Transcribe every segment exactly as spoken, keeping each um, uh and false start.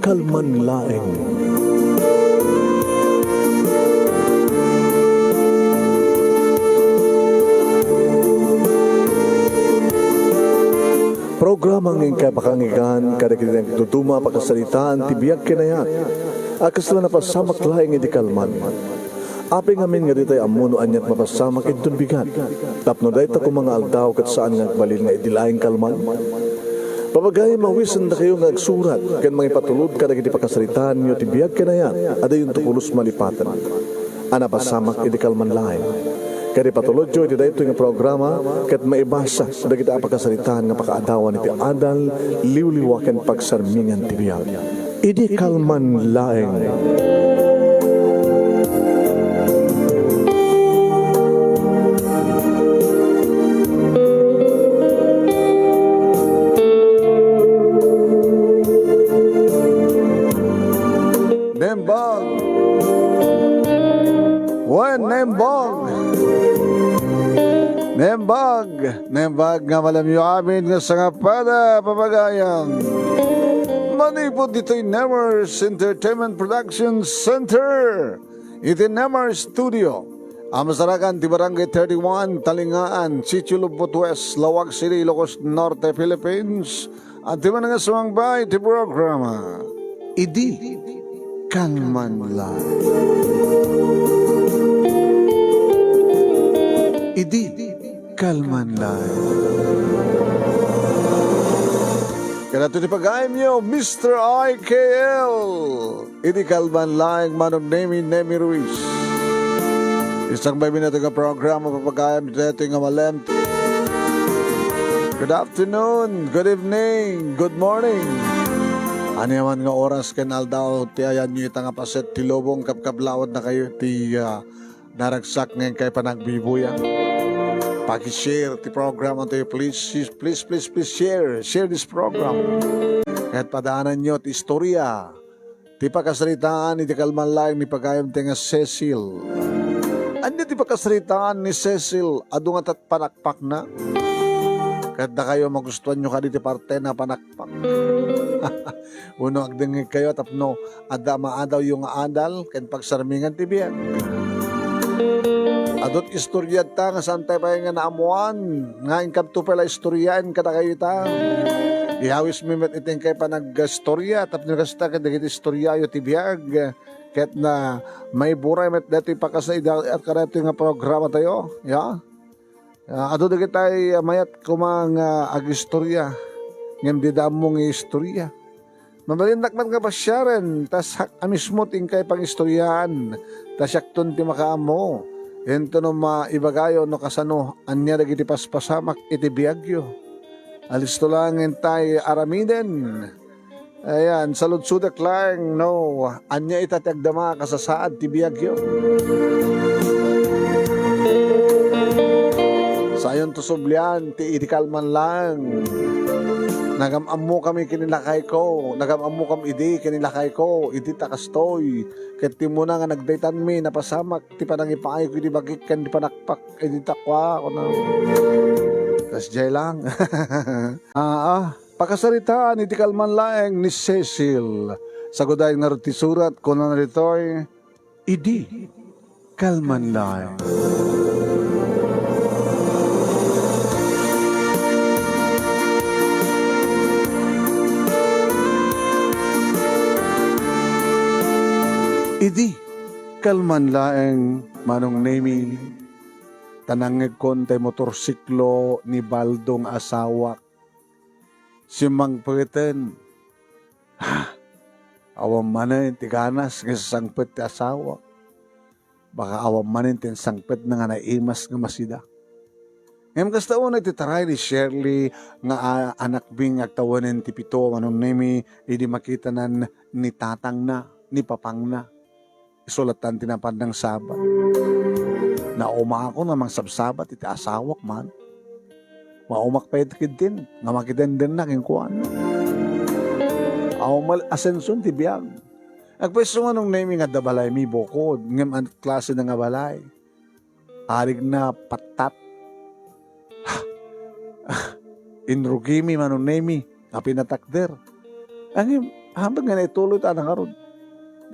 Kalman laeng. Programa nga inkay pakanggan kadagiti nagduduma a pakasaritaan ti biag ken ayat a kasla napasamak laeng idi kalman. Apay ngamin nga ditay ammo no aniat mapasamak inton bigat? Tapno dayta koma nga aldaw ket saan nga agbalin nga idi laeng kalman? Papagayam, awisendakayo nga agsurat ken mangipatulod kadagiti pakasaritaanyo ti biag ken ayat a diyonto pulos malipaten a napasamak idi kalman laeng. Ket ipatulodyo iti daytoy nga programa ket maibasa dagiti a pakasaritaan nga pakaadawan iti adal, liwliwa ken pagsarmingan ti biag. Idi kalman laeng. Nembag. Wen, nembag. Nembag. Nembag nga malamyo amin nga sangapada, papagayam. Manipud ditoy Nemers Entertainment Production Center, iti Nemers Studio, a masarakan ti Barangay thirty-one, Talingaan, Sitio Lubot West, Laoag City, Ilocos Norte, Philippines. Adda man nga sumangpay ti programa. Idi kalman laeng. Idi kalman laeng. Kanato ti pagayamyo, Mister I K L. Idi kalman laeng, Manong Nemi, Nemi Ruiz. Isang baybay nato nga programa, papagayam ditoy nga malem. Good afternoon, good evening, good morning. Ania man nga oras ken aldaw ti ayanyo ita nga paset ti lubong, kabkablawadnakayo ti, ah, naragsak nga inkay panagbibuya. Paki-share ti programa tayo, please, please, please, please share, share this program. Ket padaananyo ti istorya ti pakasaritaan iti kalman laeng ni pagayam ti nga Cecil. Ania ti pakasaritaan ni Cecil? Adu nga tat panakpakna? Ket dakayo, magustuanyo kadi ti parte na panakpak? Wenno agdengngegkayo tapno adda maadawyo nga adal ken pagsarmingan ti biag? Adu ti istorya ta nga saan tayo pay nga naammoan nga inkadto pay la istoryaen kadakayo ita. Iyawismi met iti inkay panag-istorya tapno kasta ket dagiti istoryayo ti biag ket na maiburay met daytoy pakasna ida-, kadaytoy nga programa tayo. Ya? Ah, adu dagitay mayat koma nga agistorya, ngem dida ammo nga istorya. Mabalinnak met nga pasiaren, ta siak a mismo ti inkay pangistoryaan, ta siakton ti makaammo. Inton no maibagayo no kasano, ania dagiti paspasamak iti biagyo. Alisto laeng intay aramiden. Ayan, saludsodek laeng no ania ita ti agdama a kasasaad ti biagyo. Sayon to sublian ti idi kalman laeng. Nagam-ammokami ken ni lakayko, nagam-ammokam idi ken ni lakayko, idi ta kastoy. Ket ti umuna nga nagdaytanmi, napasamak ti panangipaayko idi bagik ken di panakpak idi ta kua, kuna. Kasdiay lang. Aa. Pakasaritaan iti kalman laeng ni Cecil. Sagudayen ngarud ti surat, kunana ditoy, idi kalman laeng. Idi kalman laeng, Manong Nemi, ta nangngegkon tay motorsiklo ni Baldo nga asawak. Simmangpeten. Ha? Awan manen ti ganas nga sasangpet ti asawak. Baka awan manen ti insangpetna nga naimas nga masida. Ngem kasta unay ti taray ni Shirley nga a-, anakmi nga agtawenen ti pito a manunemi idi makitanan ni tatangna, ni papangna. Isu latta ti napan nangsabat. Naumakon nga mangsabsabat iti asawak man. Maumak pay iti kiddin nga makidendennaka kenkuana. Awan met asension ti biag. Agpayso nga nung naimingadda balaymi bukod, ngem ania klase na nga balay? Arigna pattat. Inrugimi, Manong Nemi, a pinatakder. Ngem, Amin nga naituloy ta ngarud.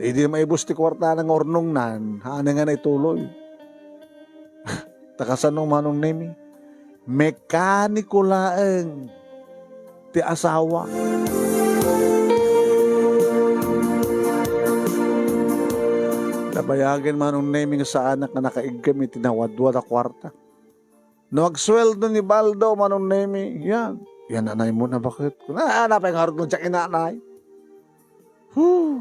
Idi maibus ti kuarta nga urnongnan, haan nga naituloy. Ta kasano, Manong Nemi? Mekaniko laeng ti asawa. Nabayagen, Manong Nemi, nga saanak nga nakaiggem iti nawadwad a kuarta. No agsueldo ni Baldo, Manong Nemi, yan. Yan, anay mo na, bakit? Na, napay nga arog diak inanay. Huh.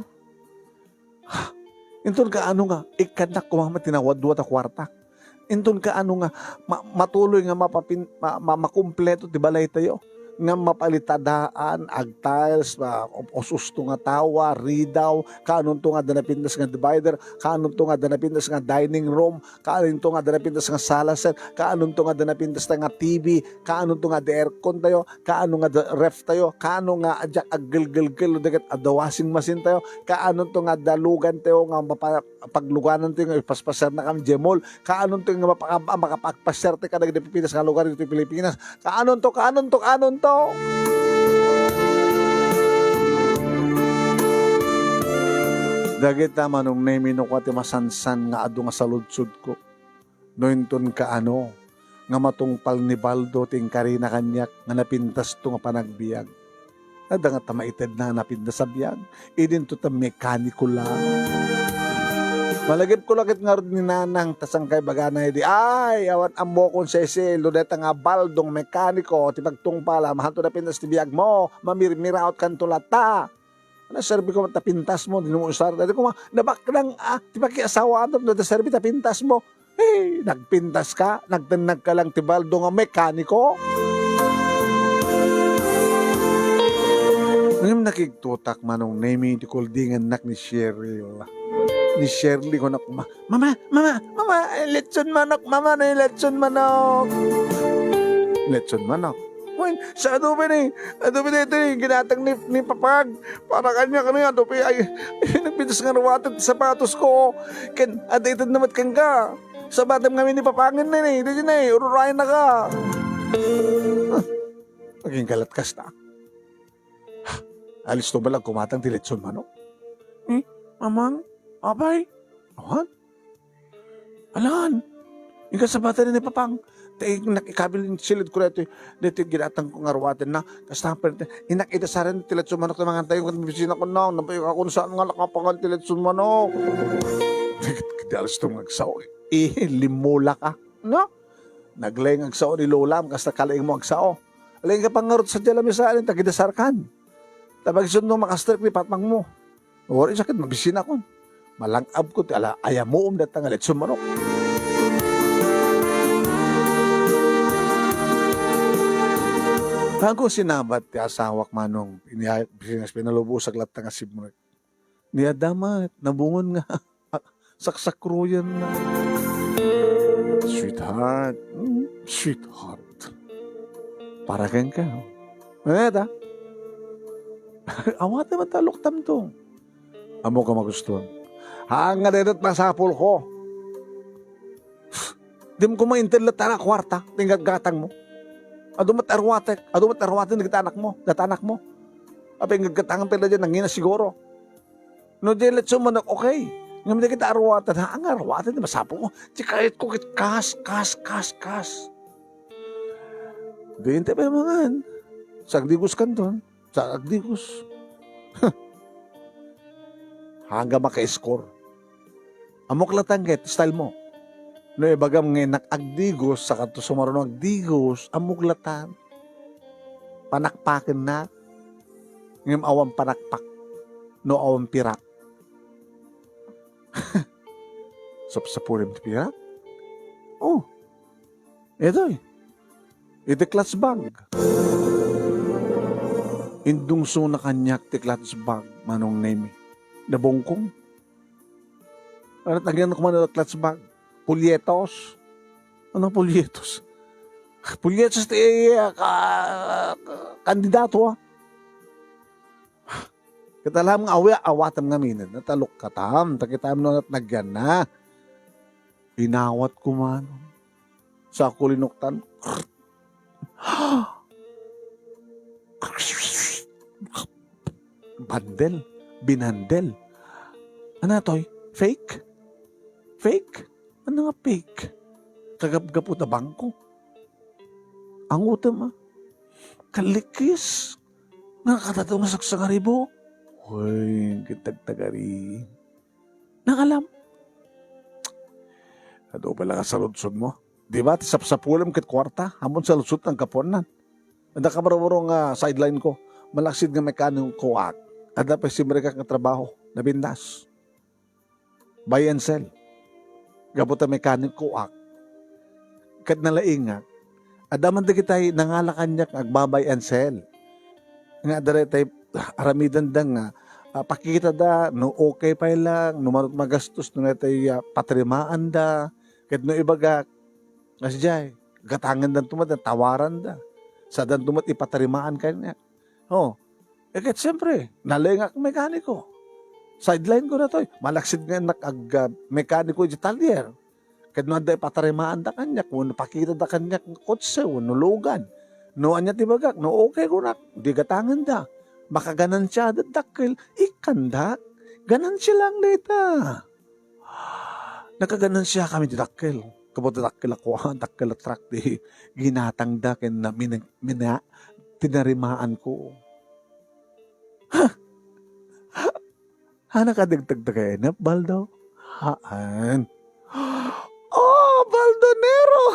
Inton kaano nga, ikkannak koma ti nawadwad a kuarta. Inton kaano nga, ma-, matuloy nga mapapin-, ma-, ma-, makumpleto ti balay tayo. Nga mapalit a daan, ag-tiles, ma-, us-usto nga tawa, ridaw, kaanonto nga adda napintas nga divider, kaanonto nga adda napintas nga dining room, kaanonto nga adda napintas nga sala set, kaanonto nga adda napintas nga T V, kaanonto nga adda aircon tayo, kaano nga adda ref tayo, kaano nga diak aggelgelgel dagiti adda washing machine tayo, kaanonto nga adda lugan tayo nga mapa-, pagluganan tayo nga ipaspaserna kami diay mall, kaanonto nga mapaka-, makapagpasiar tayo kadagiti Pilipinas nga lugar iti Pilipinas, kaanonto, kaanonto, kaanonto. Dagita, Manong Nemi, no kua ti masansan nga adu nga saludsodko. No inton kaano nga matungpal ni Baldo ti inkarina kaniak nga napintasto nga panagbiag. Adda ngata maitedna nga napintas a biag. Idinto ta mekaniko la. Malagipko la ket ngarud ni Nanang ta saan kaibaganna idi, ay, awan ammokon, Cecil, no dayta nga Baldong mekaniko ti pagtungpal, mahanto napintas ti biagmo, mamirmirautkanto latta. Naserbiko met ta pintasmo, dimo usar. Dayta koma, nabaknang, ah, ti pakiasawaanto, no, naserbi ta pintasmo. Eh, nagpintaska, nagtennagka lang ti Baldo nga mekaniko. Ngem nakigtotak, Manong Nemi, ti kuldingannak ni Cheryl. Ni Shirley, kunak, "Ma-, mama, mama, mama, eh, lechon manok, mama, no, lechon manok." Lechon manok? Wen, sa adobe ni, adobe daytoy, ginatang ni, ni Papag. Para kaniak, ano, adobe, ay, ay, nagpintas nga ruwatan ti sapatosko. Ken, adda ited na met kenka. Sabatem ngamin ni Papangen na ni, di na, ururayan na ka. Aginggalat kasta. Alisto bala kumatang ti lechon manok? Eh, Mamang? Apay? Awan? Alan? Inka sabatan ni Papang. Ta nakikabil in silid ko daytoy, daytoy ginatang ko nga ruwaten na. Kasta pa, inak ida saren ti lechon manok ti mangan tayo, ket bisinakon na, nabayag ako saan nga nakapangan ti lechon manok. Di alisto nga agsao. Eh, limula ka. No? Naglaing agsao ni Lolam, kasta kalaing mo agsao. Laing ka pangarot sa diay lamisa, alin, tagidasarkan. Ta bagsun no makastrek ni patmang mo. Wari sakit, mabisinakon. Malangab ko, ti ala, ayamuom data nga lechon manok. Bago sinabat ti asawak, Manong, inia-, bisinas pinalubosak latta nga simrek. Ni Adamat, nabungon nga saksakroyan na. Sweetheart. Mm, sweetheart. Para kenka. Ano ta? Awaten man ta, luktam to. Ammo ka magustuhan. Haan nga dayta masapul ko. Dim ko mainted latta nga kuarta, ti gatgatang mo. Adu met aruatek, adu met aruatek dagiti anak mo, data anak mo. Apay, gatgatangan pay la diay, nangina siguro. No diay lechon manok, okay. Ngem dagiti aruaten, ha, nga aruaten, di masapul ko. Ti kayat ko, ket kas, kas, kas, kas. Di intay pay mangan. Sagdigos kanton. Sa agdigos. Hangga maka-score. Ammok latan ket style mo. No ibagam nga innak agdigos, saka to sumaruno agdigos, ammok latan. Panakpaken na. Ngem awan panakpak. No awan pirak. Sapsapulim ti pirak? Oh. Itoy. Iti clutch bag. Indungsona kaniak ti clutch bag, Manong Nemi. Nabungkong. Ano tagian ko man iti clutch bag? Pulyetos. Ano pulyetos? Pulyetos ti, ah, ka-, ka-, kandidato, ah. Kita lang nga awi-, awatam ngamin. Natalok katam. Takitam no nat nagyan na. Inawat ko man. Sa ako linuktan. Pandel, binandel. Ania toy? Fake? Fake? Ania nga fake? Kagapgapu ta bangko. Angutem, a. Kalikis. Nga kadato nga saksangaribo. Hoy, kitagtagari. Nangalam. Adu pala nga saludsod mo. Di ba, ti sapsapulem ket kuarta, ammon saludsod nga gapuanan. Adda kabarbaro nga sideline ko. Malaksid nga mekaniko ak. Adda pay simrekak nga trabaho. Nabindas. Buy and sell. Gapu ta mekaniko ak. Ket nalaingak. Adda man dagitay nangala kaniak nga agba-buy and sell. Nga adda daytay aramidenda nga, ah, pakitada no okay pay lang, no manut magastos, no natay, ah, patarimaanda. Ket no ibagak, nga sadiay, gatangendanto met, tawaranda. Sadanto met ipatarimaan kaniak. Oh, eh, ket siyempre, nalaingak mekaniko. Sideline ko daytoy. Malaksid nga innak ag-, ah, mekaniko iti talyer. Ket no adda ipatarimaanda kaniak, wenno pakitada kaniak nga kotse, wenno lugan. No ania ti ibagak, no okay kunak, di gatangenda. Makaganansiada dakkel, ikkandak. Ganansia lang dayta. Nakaganansiakami ti dakkel. Gapu ta dakkel a kua-, dakkel a truck ti ginatangda ken na-, mina-, mina-, tinarimaanko. Ha? Ania kadagtagtagayenep, Baldo? Haan. Oh, Baldonero!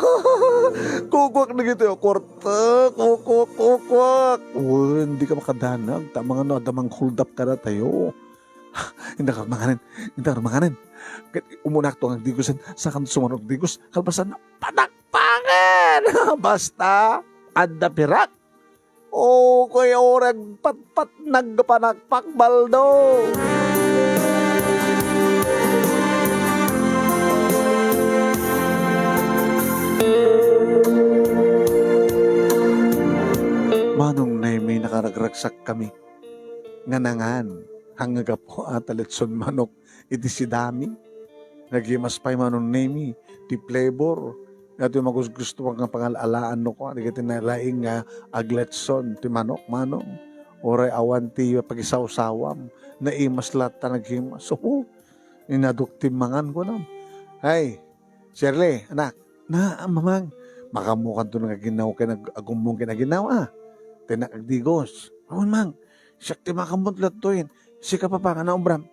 Kukuak dagitoy a kuarta. Kukuak, kukuak. Wen, dika makadanag. Ta amangan no adda mang-hold up kadatayo. Intak manganen. Intak manganen. Ket umunak to nga agdigosen. Saakan sumaruno agdigos. Kalpasan, panakpaken! Basta, adda pirak. O, kaya orag patpat nagpanakpak, Baldo. Manong Nemi, nakaragragsak kami nga nangan, nga gapu a ta letson manok iti sidami. Nagimas pay Manong Nemi ti flavor. Nga ti magusgusto nga pangal-alaan no kua, dagiti nalaing nga agletson ti manok, Manong. Uray awan ti pagisawsawam, naimas latta nagimas. Oo, inadok ti mangan ko nam. Ay, Shirley, anak, na, mamang, makaammokanto nga aginaw ken ag-, agummong ken aginaw, a. Ti nak agdigos. Awan, mang, siak ti makaammo ti lattoyen. Sika, papa, nga naubram.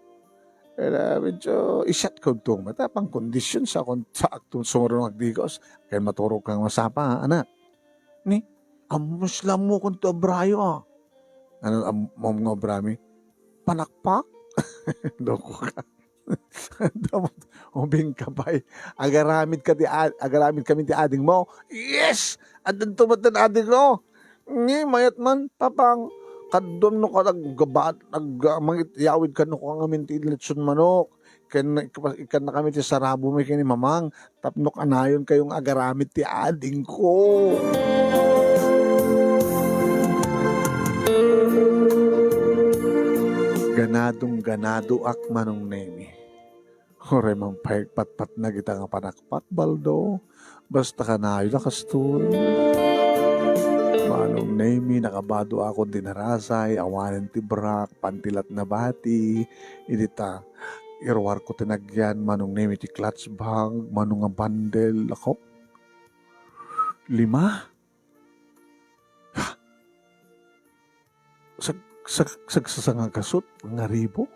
Kaya medyo isyat ko itong mata, pang kondisyon sa kung sa akto sumaruno agdigos. Kaya maturog kang masapa, anak. Ni, amos lang mo kung to abrayo, a. Ano, am-, mo nga abrami? Panakpak? Loko ka. Ubing ka pay. Agaramid ka ti ad-, agaramid kami ti ading mo. Yes! Addan tumat ading mo. Ni mayat man, papang, kaduam no ka naggabat, nag-, ah, mangityawid ka no ka ngamin ti letson manok. Ken ikkan-, ikkan na kami ti sarabo mi ken ni mamang. Tapno kanayon kayo nga agaramid ti ading ko. Ganadong ganado ak, Manong Nemi. Uray man pay patpatna ita nga panakpak, Baldo. Basta kanayon a kastoy. Manong Nemi, nakabado akon dinarasay, awanen ti brak, pantilat na bati. Idi ta, iruar ko ti nagyan, Manong Nemi, ti clutch bag, mano nga bandel, ako. Lima? Ha? Sag-, sag-, sagsasanga kasut, nga ribo?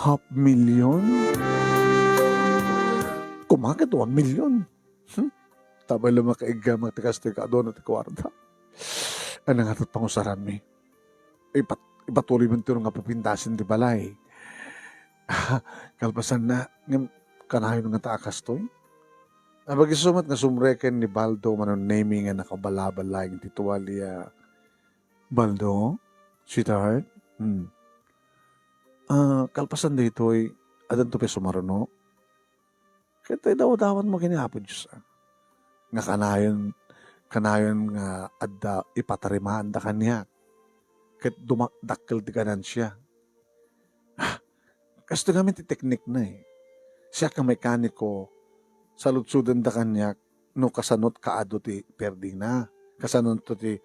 Half million? Kumaket one million? Hmm? Tapay la makaiggamak ti kastoy ka aduna ti kuarta. Ano nga tat pangusaranmi? Ipat-, ipatuloy man ti nga pipintasen ti balay. Kalpasan na, ngem kanayon nga ta a kastoy? Apagiso met nga sumreken ni Baldo, Manong Nemi nga nakabalabalaeng ti tuwalya. Baldo, sweetheart, hmm. Ah, kalpasan daytoy, addanto pay sumaruno? Ket idawdawan mo ken ni Apo Dios, a. Nga kanayon, kanayon nga adda ipatarimaanda kaniak. Ket dumakdakkel ti ganansia. Ah, kastoy ngamin ti teknikna, e. Siak nga mekaniko, saludsodenda kaniak no kasanot kaadu ti perdina. Kasanonto ti,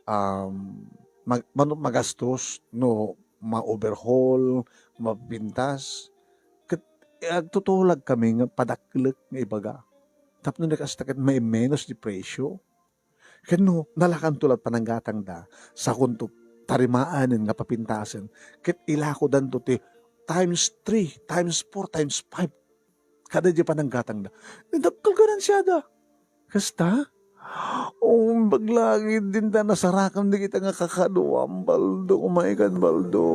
um, mag-, mano-, magastos no ma-overhaul, mapintas. Ket, eh, agtutulagkami nga padaklek nga ibaga. Tapno di kasta ket maimenos ti presyo. Ket no, nalakanto la't pananggatangda, sakonto tarimaen nga papintasen, ket ilakodanto ti times three, times four, times five. Kada di pananggatangda. Dakkel ganansiyada. Kasta? O, baglagid dinta nasarakam dagita nga kakaduam, Baldo, umay kan Baldo.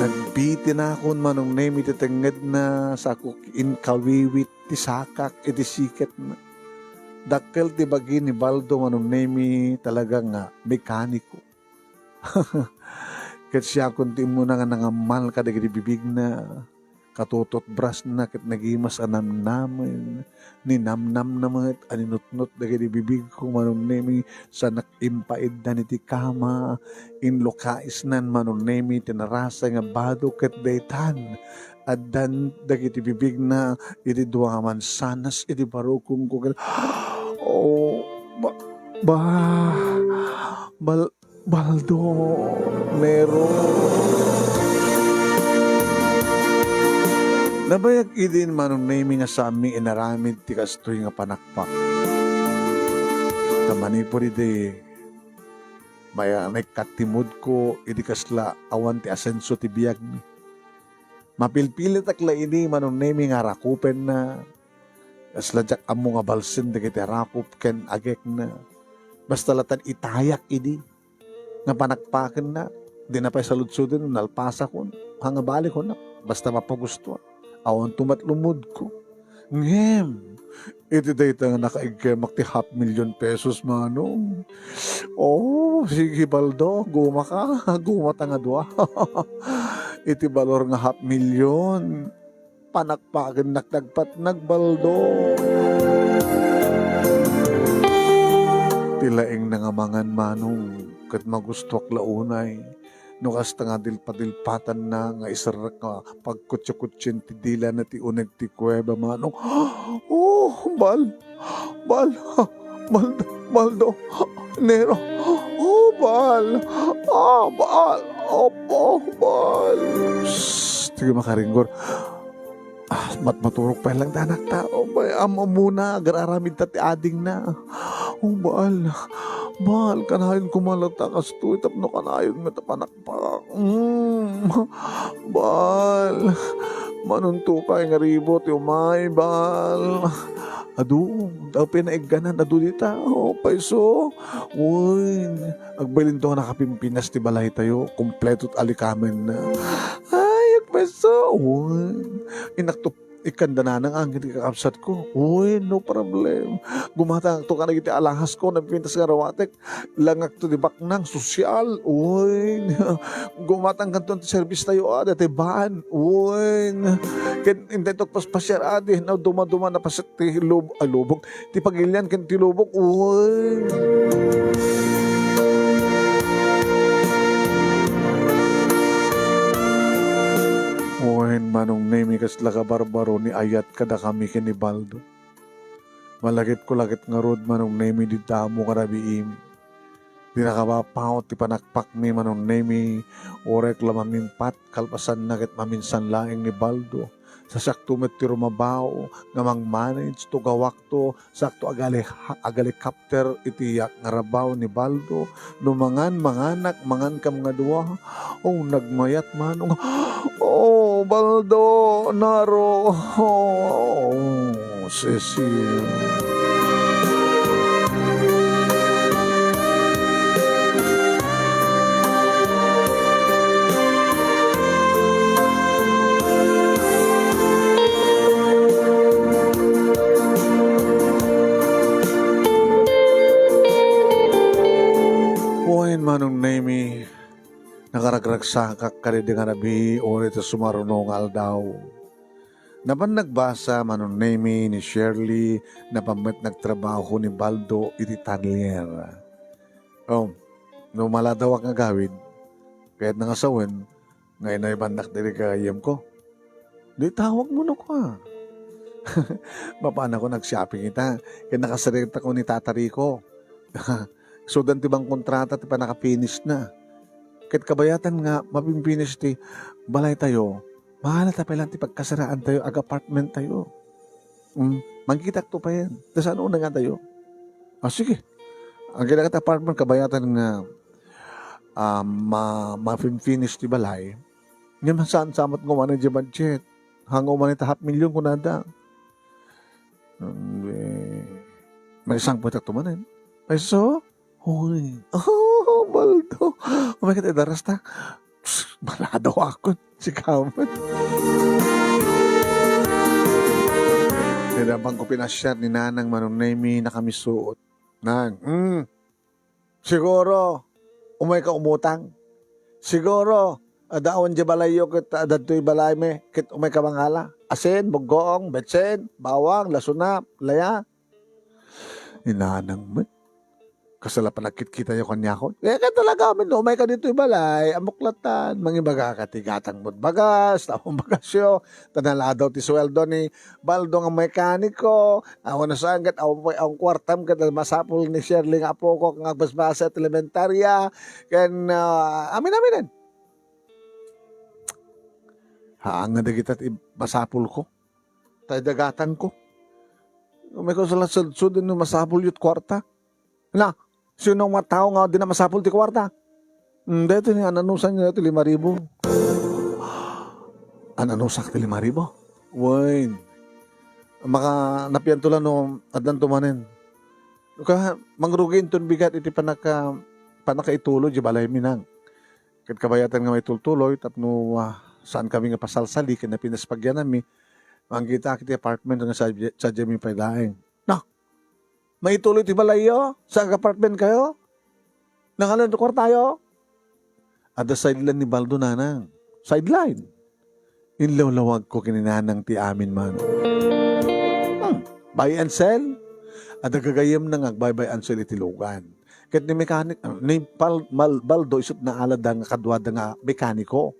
Nagbitinakon Manong Nemi ti tengngedna, sako inkawiwit ti sakak iti siketna. Dakkel ti bagi ni Baldo Manong Nemi, talaga nga mekaniko. Ket siakon ti immuna nga nangammal kadagiti bibigna. Katututbrasna ket nagimas a namnamen. Ninamnamna met a ninutnot dagiti bibigko Manong Nemi, sanak impaiddan iti kama. Inlukaisnan Manong Nemi ti narasay nga bado ket daytan. Addan dagiti bibigna iti dua a mansanas iti barukongko ket, oh, ba, ba, bal-, Baldo, Nero. Nabayag idin Manong Nemi nga saanmi inaramid ti kastoy nga panakpak. Ta manipud idi, maya-, naikkat ti moodko idi kasla awan ti asenso ti biagmi. Mapilpilitak la idi Manong Nemi nga arakupenna. Kasla diak ammo nga balsen dagiti arakop ken agekna. Basta latan itayak idi nga panakpakenna, dina pay saludsodon, nalpasakon, nga balikon, basta mapagustuan. Awan tumat lumudko. Ngem, iti dayta nga nakaigkemak ti half million pesos, Manong. Oh, sige, Baldo, gumaka, gumata nga dua. Iti balor nga half million, panakpakennak ti agpatnag, Baldo. Ti laingna nga mangan, Manong, ket magustuak la unay no kasta nga dilpadilpatanna nga iserrek nga pagkutsikutsien ti dilana ti uneg ti kuweba, Manong. Oh, Bal! Bal! Baldo! Baldo! Nero! Oh, Bal! Ah, Bal! Apo, Bal! Psst! Sige, makaringgor. Ah, mat-, maturog pay lang, anak ta. Oh, bay, am-, ammona, agar-aramid ta ti adingna. Oh, Bal. Bal, kanayon koma latta kastoy, tapno kanayon met a panakpak. Mm. Bal. Manunto pay nga ribo ti umay, Bal. Adu, daw pinaigganan, adu dita. Oh, payso. Uy, agbailinto nga nakapimpinas ti balaytayo, kompleto ti alikamenna. Ay, agpayso. Uy, inakto, ikkan dananang angin ti kakabsatko. Uy, no problem. Gumatangakto kadagiti alahasko, napipintas nga rawatek. Langakto ti baknang, sosyal. Uy, gumatangkanto ti service tayo, ah, dati ban. Uy, ken intay tok paspasiar, ah, di na dumaduma na paset ti lub-, ah, lubong. Ti pagilian ken ti lubong. Uy. Uy, Manong Nemi, kasla kabarbaro ni ayat kadakami ken ni Baldo. Malagipko la ket ngarud, Manong Nemi, dita ammo karabiim. Di nakapaut ti panakpakmi, Manong Nemi, uray la mamimpat, kalpasanna ket maminsan laeng ni Baldo. Sa siakto met ti rumabao nga mang-manage to gawakto, sakto agali-, agalikapter iti yak nga rabaw ni Baldo. No mangan, manganak, mangankam nga dua. Oh, nagmayat, Manong. Oh, Baldo, Naro. Oh, Cecil. Wen, Manong Nemi, nakaragragsakak kadaydi nga rabii, uray ta sumaruno nga aldaw. Napan nagbasa, Manong Nemi, ni Shirley, napan met nagtrabaho ni Baldo iti tanlier. Oh, no maladawak nga agawid, kayatna nga sawen, nga inaybannak diri gayyemko. Di tawagmo no kua. Mapanakon ag-shopping ita, ken nakasaritak ni Tata Rico. Isudan ti bang kontrata ti pannaka-finish na. Ket kabayatan nga mapin-finish ti balaytayo, maala ta pay laeng ti pagkasaraantayo, ag-apartment tayo. Mm, mangkitakto payen. Ta saan unay nga tayo? Ah, sige. Ang kailangan ti apartment, kabayatan nga, ah, ma-, mapin-finish ti balay. Ngem saan sa met nga umani diay budget? Haan nga umani ta half million kunada. Mm, eh, maisangpet manen. Ay, so? Uy. Oh, Baldo. Umay ka ti daras ta. Psst, balado ako. Sika met. Kaya bang ko pinasiar ni Nanang Manong Nemi, nakamisuot. Nang, mm. Siguro, umay ka umutang. Siguro, adda awan diay balayyo ket adda ditoy balaymi, ket umay ka mangala. Asin, buggoong, betsen, bawang, lasuna, laya. Ni Nanang met. Kasla panagkitkitayo kaniako. Eh, ket talaga, amin, umay ka ditoy balay, ammok latta. Mangibaga ka ti gatang met bagas, tamon bagasyo. Ta naladaw ti sueldo ni Baldo nga mekaniko. Awan na saan ket, awan pay, awan kuartam ket masapul ni Shirley nga apoko nga agbasbasa ti elementarya. Ken, ah, amin-aminen. Haan nga dagita ti masapulko. Tay dagatangko. Umay ko sa sudsud no masapulyo ti kuarta. Na, sino nga tao nga di na masapul ti kuarta? Hmm, daytoy ni ananusan niya ti lima ribu. Ananusak ti lima ribu? Wen, maka napianto la no addanto manen. Ka, mangrugi inton bigat iti panaka-, panakaituloy di balaymi nang. Ket kabayatan nga maitultuloy tapno, ah, saan kami nga pasalsali ken napinaspagianami, mangkitak iti apartment nga sadja-, sadiami pay laeng. Na, maituloy ti balayyo? Sa apartment kayo? Nangalan ti kuartayo? Adda sideline ni Baldo, Nanang. Sideline. Inlawlawagko ken ni Nanang ti amin man. Hmm, buy and sell? Adda gagayyemna nga agbuy-buy and sell iti lugan. Ket ni mekanik-, ni Pal-, Mal-, Baldo isut naalada nga kaduada nga mekaniko.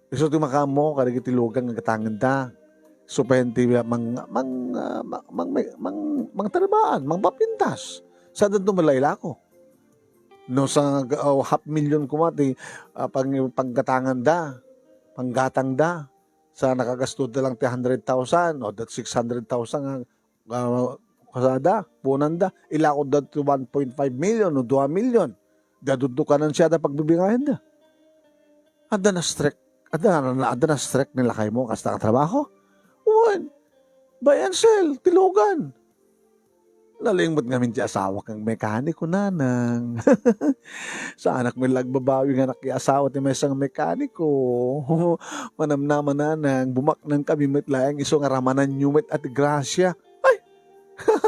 Isu ti makaammo kadagiti lugan nga gatangenda. Isu pay ti mang-, mang-, ah, mang-, mang-, mang-, mangtaribaan, mangpapintas. Sa dadto malaylako. No sa, ah, half million koma ti, ah, pang-, panggatanganda, panggatangda. Sa nakagasto da lang ti hundred thousand o that six hundred thousand nga ah, kasada, punanda, ilako da ti one point five million o dua million. Da duddukanan siya da pagbibingayanda. Adda na-strike, adda, adda na-strike ni lakaymo, kasta nga trabaho? Wen, buy and sell, ti lugan. Nalingmut ngamin ti asawak nga mekaniko, Nanang. Saanak met la agbabawi nga anak ti asawa ti maysa nga mekaniko. Manamnama, Nanang, bumaknang kami met laeng isu nga ramananyo met a ti grasia. Ay!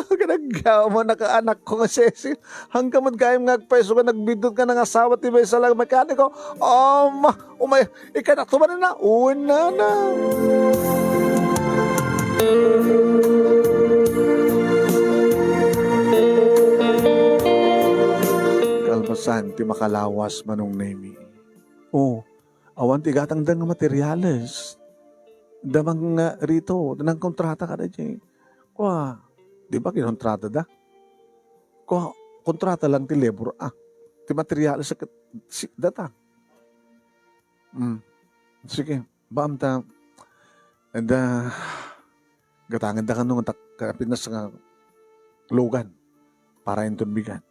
Kadagyaman, nakaanakko nga sesi. Hangka met gayam nga agpayso nga nagbiddut nga nangasawa ti maysa la nga mekaniko. Ama, umay, ikanak tumanen na. Unana. Kalpasan ti makalawas, Manong Nemi. Oh, awan ti gatangda nga materials. Damang nga rito, nangkontrata kada diay. Kua, di ba kinontrata da? Kua, kontrata lang ti labor, ah. Ti materials ket si, data. Mm. Sige, baam ta, da, gatangenda kano nga tak-, kapinas nga lugan para inton bigat.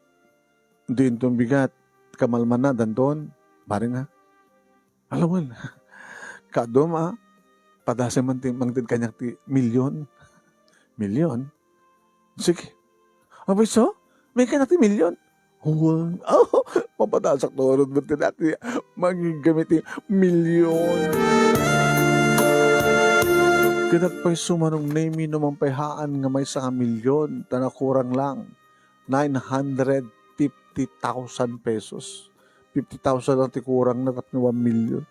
Di inton bigat, kamalmana, danton, bari nga. Alawen, kadum, ah, padasem man ti, mangted kaniak ti milyon. Milyon? Sige. Abay, so? May ka na ti milyon? Huwag. Oh, mapadasak turod mo ti dati. Mangigami ti milyon. Kadak pay sumanong name no mampayhaan nga may sanga milyon, ta nakurang lang. Nine hundred fifty thousand pesos. Fifty thousand lang ti kurang na tapno one million.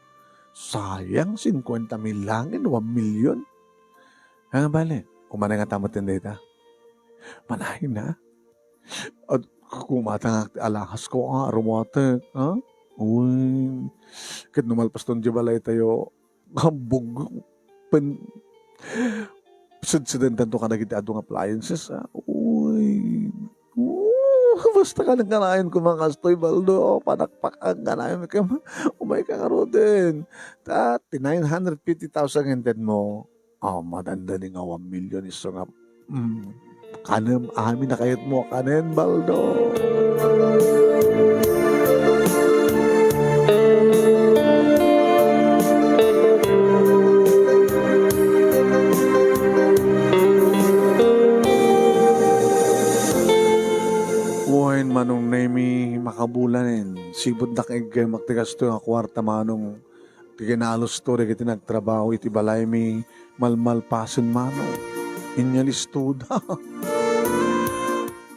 Sayang, cincuenta mil lang in one million. Ah, bale, kumanay nga tamat din data. Manay na. At kumatangak ti alahas ko, ah, rumatek, ah? Uy, ket no malpaston di balay tayo, hambog, pen-, sedsedentanto kadagiti adu nga appliances, ah? Uy, Basta kanayon koma kastoy, Baldo, panakpakan kanayon ket umayka ngaruden. Ta, ti nine hundred fifty thousand nga intedmo, a, madandani nga one million isu nga, mm, kanem amin a kayatmo a kanen, Baldo. Wen, Manong Nemi, makabulanen. Sipud nakaiggem ti kastoy nga kuarta, Manong. Ti kinalusto dagiti nagtrabaho iti balaymi, malmalpasen, Manong. Inyalistoda.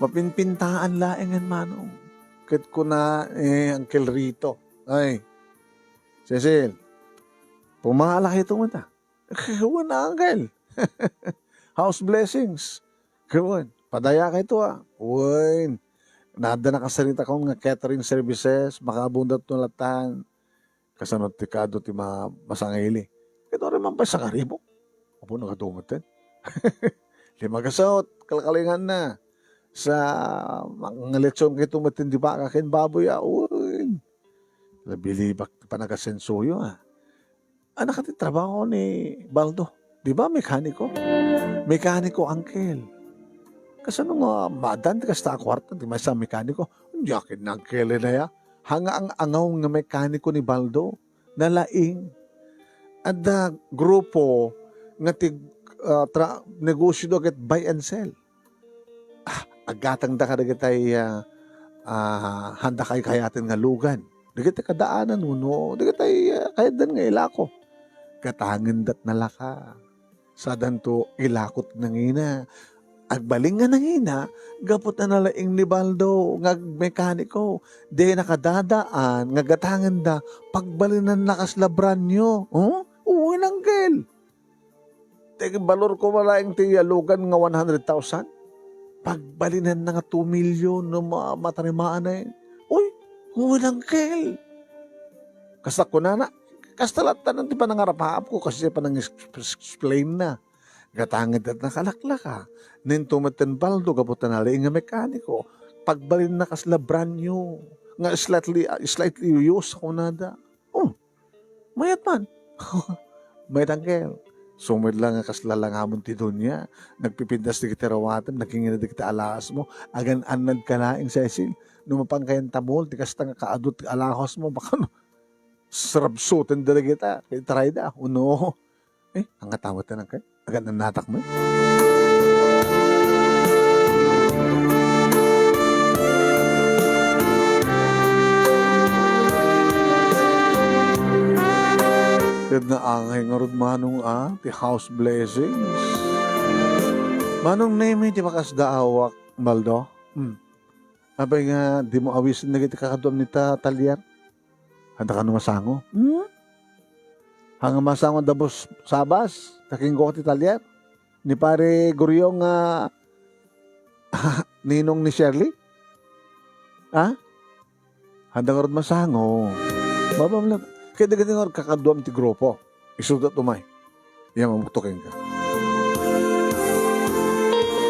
Mapinpintaan laengen, Manong. Ket kuna, eh, Uncle Rito, "Ay, Cecil, pumala kayto ngata." "Wen, Uncle." "House blessings." "Wen, padayakayto, a." "Wen, adda nakasaritakon nga catering services, makaabunda ti nalatan." Kasano ti kaadu ti ma-, masangili? Ket uray man pay sangaribu. Apo, nagadu metten. Lima gasut, kalkalinganna. Sa, nga lechon kayto metten ti baka ken baboy, a, wen. Labi-libak ti panagasensoyo, a. Annak ti trabaho ni Baldo? Di ba, mekaniko? Mekaniko, Uncle. Kasano nga maaddaan ti kasta a kuarta ti maysa a mekaniko? Diak ket nagkele daya. Hangaang-angaw nga mekaniko ni Baldo. Nalaing. Adda grupo nga ti, ah, tra-, negosyo do ket buy and sell. Ah, aggatangda kadagitay, ah, ah, handa kaykayaten nga lugan. Dagiti kadaanan wenno dagitay, ah, kayatdan nga ilako. Gatangendat nalaka. Sadanto ilakot nangina. Agbalin nga nangina, gapu ta nalaing ni Baldo nga agmekaniko. Di nakadadaan nga gatangenda, pagbalinanna kasla branyo. Oh? Wen, Uncle. Ti balor koma laeng ti yalugan nga one hundred thousand. Pagbalinanna nga two million no ma-, matarimaan na. Uy, wen, Uncle. Kasta kunana, kasta latta ti panangarapaapko, kasi panang-explain na. Gatangendat nakalaklaka. Ninto metten Baldo, gapu ta nalaing nga mekaniko. Pagbalinna kasla branyo. Nga slightly, slightly used, kunada. Oh, mayat man. Mayat, Uncle. Sumid lang nga kasla langamon ti dunia. Nagpipintas dagiti rawatem, nagingina dagiti alahasmo. Agan-annad ka laeng, Cecil. No mapan kayan tabol, ti kasta nga kaadu ti alahasmo, baka no, sarabsoten da dagita, itarayda. Uno. Eh, angata met, Uncle. Agan-annadak met. Ket naangay ngarud, Manong, a, ti house blessings. Manong Nemi ti makasdaawak, Baldo. Hmm. Apay nga, dimo awisen dagiti kakaduam ni ta-, talyer? Handa kano masango? Hmm? Handa masango da Boss Sabas, kakinko ti talyer? Ni Pare Guriong nga ninong ni Shirley? Ha? Handa ngarud masango. Babam lang. Kaya dagiti ngarud kakaduam ti grupo. Isudat umay. Iya mamukto kenka.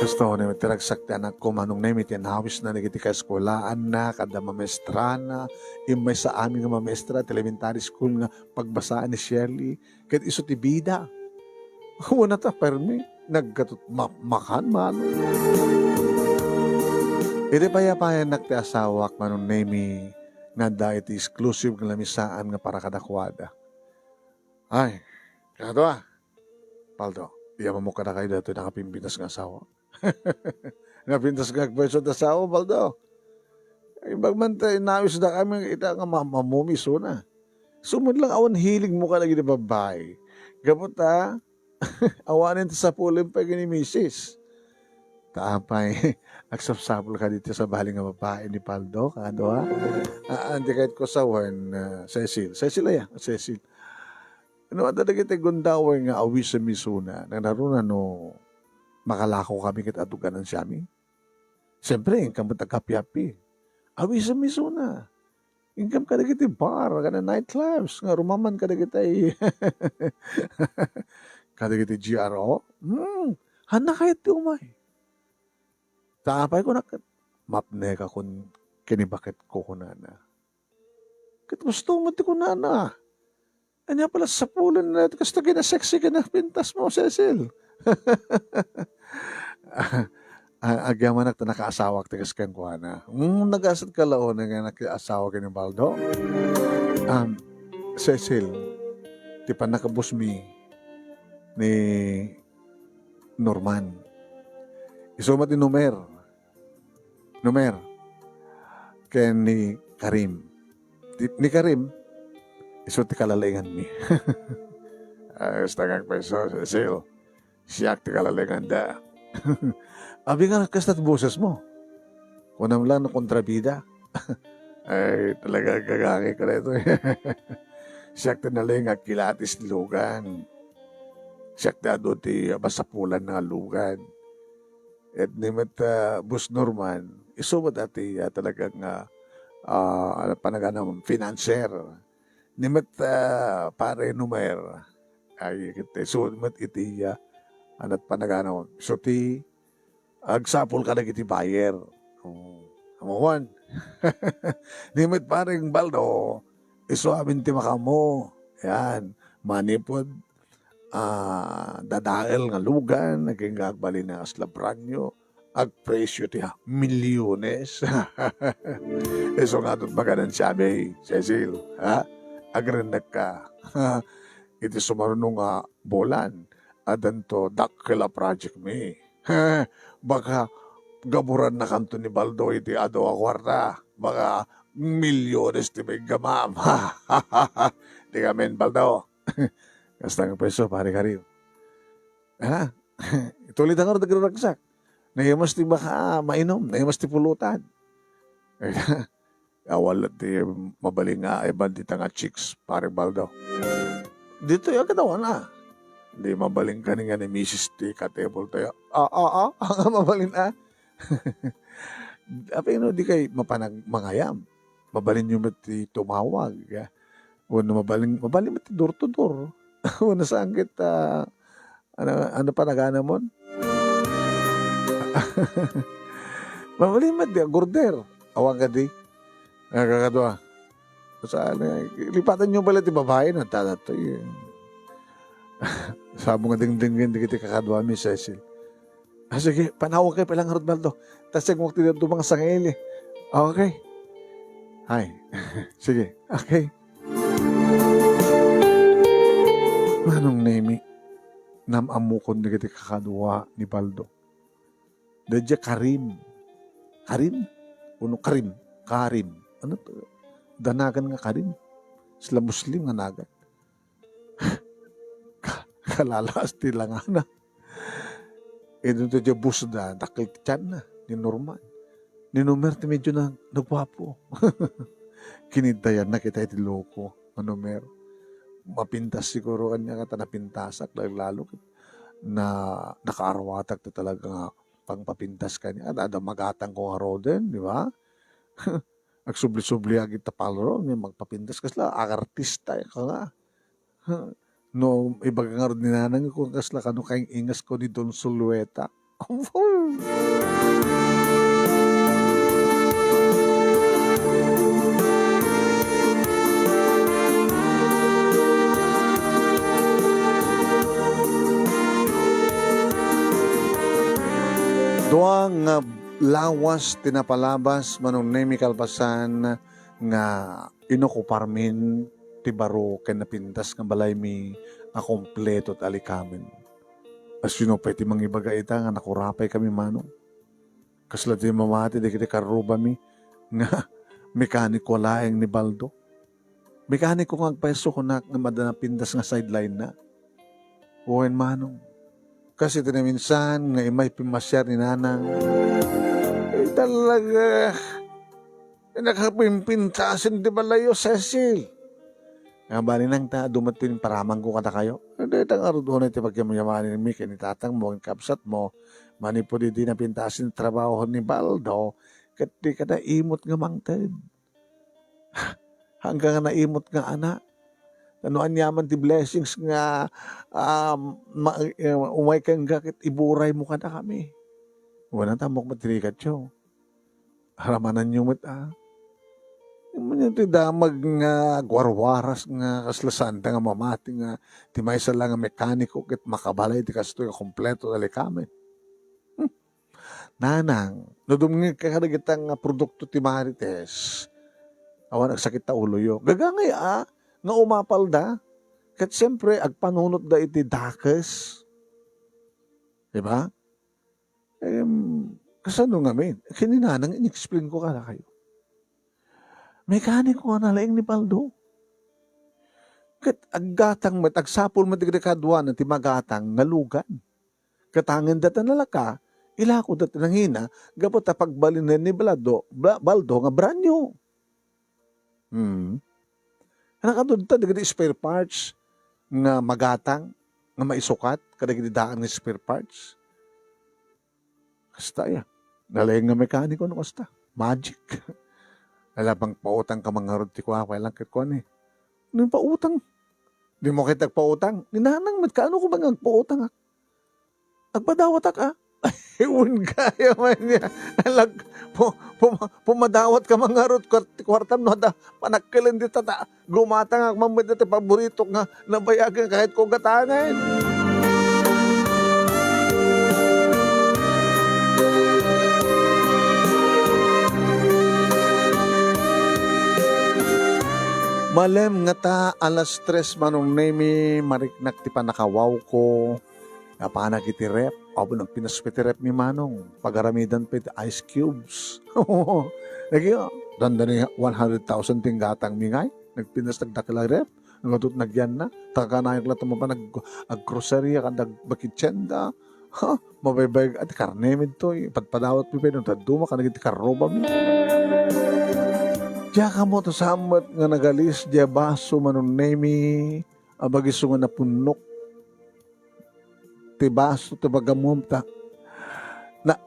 Kastoy, Nemi, ti ragsak ti anakko, Manong Nemi, ti nawisna dagiti kaeskulaanna, kada mamaestrana, immay sa amin nga mamaestra ti elementary school nga pagbasaan ni Shirley, ket isu ti bida. Wen, ta permi, naggatut ma-, makan, Manong. Iti payapayannak ti asawak, Manong Nemi, nga adda iti exclusive nga lamisaan nga para kadakuada. Ay, kadakuada. Baldo, ammok kadakayo daytoy nakapimpintas nga asawa. Napintas nga agpayso ti asawa, Baldo. Imbag man ta inawis da kami, ita nga ma-, mamumi isuna. Sumud lang awan hilig mo kadagiti babbai. Gapu ta, awanen ti sapulem pay ken ni misis. Ta apay, agsapsapul ka dito sa bali nga babae ni Baldo, kado, ha? Ah, anti kahit ko sawan, ah, Cecil. Cecil, aya, Cecil. No adda dagiti gundaway nga awisenmi isuna, nanaruna no makalako kami ket adu nga ansiami. Siempre, inkam met agkapi-api. Awisenmi isuna. Inkam kadagiti bar, kada nightclubs, nga rumaman kadagiti, kadagiti G R O. Hmm, handa kayat ti umay. Ta apay kunak, mapnekakon ken ni baketko," kunana. Ket gusto met ti kunana. Ania pala sapulan na iti kasta ket a sexy ken a pintas mo, Cecil? A-, agyamanak ta nakaasawak ti kas kenkuana. Mm, nagasat ka la unay nga nakaasawa ken ni Baldo? Um, Cecil, ti pannakabusmi ni Norman. Isu met ni Nomer. Nomer, ken ni Karim. Ti, ni Karim, isu ti kalalainganmi. Ay, basta nga agpayso, Cecil. Siak ti kalalainganda. Abi nga, kasta ti boses mo. Kunam lang no kontrabida. Ay, talaga, gagangay ka na ito. Siak ti nalaing nga kilatis lugan. Siak ti adu ti masapulan nga lugan. Et ni met, ah, Boss Norman, isu met ti, ah, talagang, ah, ah, ano, panaganam, financier. Ni met, ah, Pare Nomer, ay, ket isu met iti, ah, ano, panaganam, isu ti agsapul kadagiti buyer. Oh, amuan. Ni met Pareng Baldo, isu amin ti makaammo. Yan. Manipud ah, dadael nga lugan, agingga agbalin nga kasla brand new, agpresyo ti ha-, milyones. Isu nga adut maganan siami, Cecil, ha? Agrennekka. Iti sumaruno nga bulan, addanto dakkel a project mi. Baka gaburannakanto ni Baldo iti adu a kuarta. Baka milyones ti maiggamam. Di ka men, Baldo. Kasta nga pwesto, pare Karim. Ha? Ituloy ta ngarud agraragsak. Nahimas ti baka mainom, nahimas ti pulutan. Awan ti mabalin nga, ay, bandita nga chicks, pare Baldo. Ditoy, agkatawana. Di mabalin kani nga ni misis ti katebol tayo. Ah, ah, ah, mabalin, ah. Apay no, di kay mapanag-, mangayam. Mabalin yo met ti tumawag, ah. Wenno mabalin, mabalin met ti door to door. Wenno saan ket, ah, ano, ano pa naganamon? Mabalin met ti agorder. Awan kadi. Nakakadua. Saan, eh, lipatan yo pala ti babae, nagtadatoy, eh. Sabo nga dingdinggen dagiti kakaduami, Cecil. Ah, sige, panawag kay pala ngarud, Baldo. Ta sigmok ti dumang sangili. Okay. Hay. Sige. Okay. Manong Nemi, nam-ammokon dagiti kakadua ni Baldo. Daydiay Karim. Karim? Uno Karim? Karim. Ano to? Danagan nga Karim. Sila Muslim nga nagan. Ka-, kalalaas ti langana. Idinto diay bus da, dakkel ti tianna, ni Norman. Ni Nomer ti medyo na, naguapo. Kiniddayanna kita iti loko, a Nomer. Mapintas siguro kaniak, ta napintasak, lalo, lalo. Na, nakaarwatak ta talaga nga pangpapintas kaniak. Adda, adda magatangko ngaruden, di ba? Agsubli-subli agita palro, nga magpapintas kasla, agartista ka nga. No, ibaga ngarud ni nanang ko kasla kano kay ingas ko ni Don Sulueta. Dua nga lawas ti napalabas, Manong Nemi, kalpasan nga inokuparmin ti baro ken napintas nga balaymi a kompleto ti alikamen. Asino pay ti mangibaga ita nga nakurapay kami, Manong? Kasla ti mamati dagiti karrubami nga mekaniko laeng ni Baldo. Mekaniko nga agpayso kunak nga adda napintas nga sideline na. Wen, Manong, kas iti naminsan nga immay pimmasiar ni Nanang, eh, talaga, eh, nakapimpintasen ti balayo, Cecil. Nga balinang ta, dumat ti imparamangko kadakayo. Dayta ngarud unay ti pagyamyamanenmi ken ni tatangmo, ken kabsatmo, manipud idi napintasen ti trabaho ni Baldo, ket di kada imot nga mangted. Hanggang naimot nga anak. Ta no aniaman ti blessings nga, ah, ma-, eh, umay kenka ket iburaymo kadakami. Wen, ammok met ti rikatyo. Aramananyo met, a. Ania ti damag nga agwarwaras nga kasla saanda nga mamati nga ti maysa la nga mekaniko ket makabalay ti kastoy a kompleto a likamen. Hmm. Nanang, no dumngegka kadagita nga produkto ti Marites, awan agsakit ta uloyo. Gagangay a, nga umapalda. Ket siempre, agpanunotda iti dakes. Di ba? Em, kasano ngamin? Ken ni Nanang, in-explain ko kadakayo. Mekaniko nga nalaing ni Baldo. Ket aggatang met, agsapul met dagiti kaduana ti magatang nga lugan. Ket angin data nalaka, ilako data nangina, gapu ta pagbalinen ni Baldo, Ba-, Baldo nga brand new. Hmm. Nakadudta dagiti spare parts nga magatang, nga maisukat, kadagiti daan nga spare parts. Kasta ya. Nalaing nga mekaniko no kasta. Magic. Ala, pangpautang ka man ngarud ti kuakua lang ket kuan, e. Nagpautang. Dimo ket agpautang. Ni Nanang met, kaano ko ba nga agpautang, a? Agpadawatak, a? Wen kaya man ya. Alag, pu-, puma-, pumadawat ka man ngarud, kuart-, kuartam no adda panakkel dita ta gumatangak man met dita paboritok nga nabayagen ket ko gatangen. Malem ngata alas tres, Manong Nemi, mariknak ti pannakawawko. Napanak iti ref. Abo, nagpinas pay ti ref mi, Manong. Pagaramidan pay ti ice cubes. Lagi, dandani one hundred thousand ti inggatang mi ngay. Nagpinas nagdakkel a ref. Nagadu't nagyanna. Takanayok la tumapan ag-, aggroceria, kan ag-, bakit tienda. Ha? Mabaybayag, ati karne mi toy. Padpadawat mi pay, no dadduma, kan iti karruba mi. Diak ammo ta saan met nga nagalis, diay baso, Manong Nemi. Abag isu nga napunnok ti baso ti pagammom ta na-,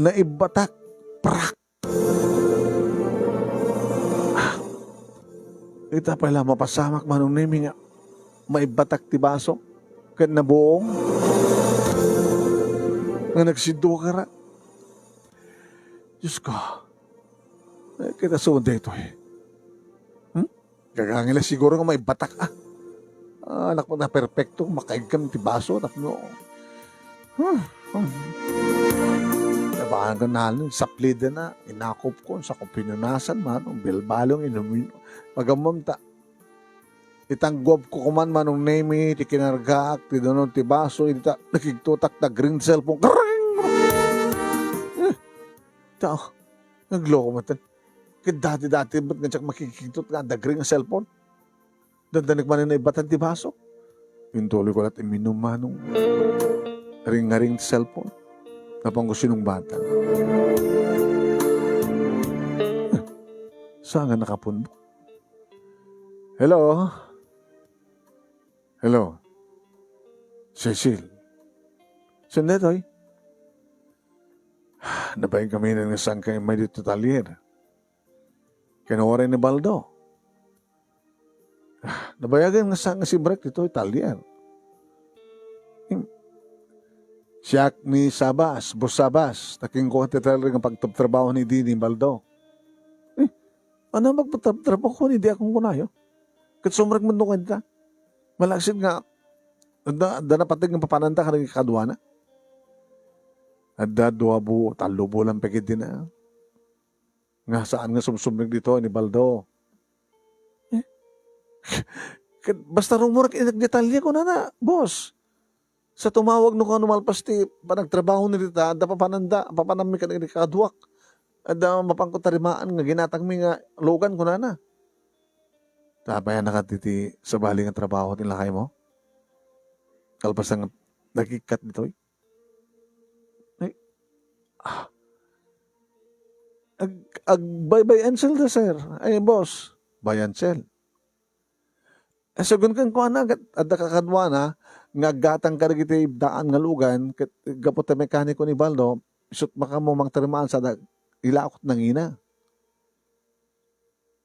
naibbatak. Prak! Ah! Ita pay la mapasamak, Manong Nemi, nga maibbatak ti baso ket nabuong nga nagsiddu kara. Diyos ko, eh, kita suod daytoy. Hmm? Gagangila siguro nga maibatak, ah. Ah, anak mo na perpekto, makaigkam ti baso, tapno. Hmm, hmm. Nabangan ko na, saplida na, inakop ko, sa ko pinunasan, mano, bilbalong, inumin, pagammom ta. Itangguap ko kuman, Manong Nemi, ti kinargaak, ti danum ti baso, ita, nakigtutak, ta green cellphone. Karring! Eh, tao, nagloko man. Ket dati-dati met nga diak makikigtot nga adda green nga cellphone. Dandanek manen naibatan ti baso. Intuloy ko la't iminum, Manong. Ring-ngaring ti cellphone. Napan ko sinungbatan. Saan nga nakapunbok? Hello? Hello? Cecil? Saan daytoy? Nabain kami nga saan ka immay dito talyer. Ken uray ni Baldo. Nabayagen nga saan nga si Brek dito talyer. Im-, siak ni Sabas, Boss Sabas, ta kenkuan ti talyer nga pagtrabtrabaho ni di ni Baldo. Eh, ano magpagtrabtrabaho ni di akong kunayo? Ket sumrek met no kanta. Malaksid nga, adda, adda napateg nga papananda kadagiti kaduana. Adda dua bu-, tallo bulan pay ket dina. Nga saan nga sumsumrek dito ni Baldo. Eh? Ket basta rumurek inak detalye, kunana, boss. Sa tumawag no kano malpas ti panagtrabaho ni dita, adda papananda, papanammi kadagiti kaduak. Adda mapanko tarimaan nga ginatangmi nga lugan, kunana. Tapayan na ka ti, ti sabali nga trabaho ti lakay mo? Kalpasan nga nagikkat ditoy? Ay, ah. Ag-, ag-, buy, buy and sell da, sir. Ay, boss, buy and sell. Eh, sagun kenkuana, ket adda kakaduana nga aggatang kadagiti ibdaan nga lugan, ket gapu ta mekaniko ni Baldo, isut' makammong mangtarimaan sa dag-, ilakot nangina.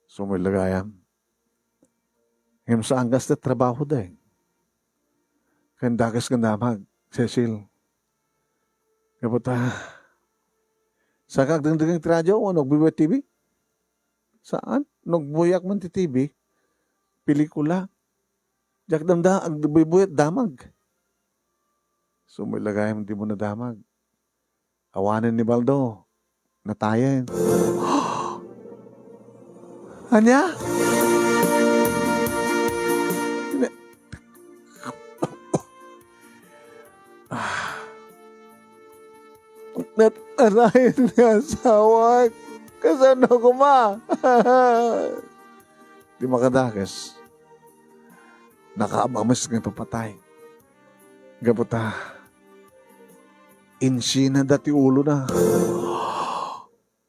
Sumuy la gayam. Ngem saan kasta trabaho, day. Ken dakes nga damag, Cecil. Gapu ta, Saka agdengdengngeg ti radio wenno agbuybuy ti T V? Saan. No agbuyak man ti T V, pelikula. Diak damda, agbuybuy, damag. Sumoy la gayam, dimo nadamag. Awanen ni Baldo. Natayen. Ania? Nat-, natayen ni asawak. Kasano koma? Ti makadakes, nakaam-ames nga ipapatay. Gapu ta, insinada ti ulona.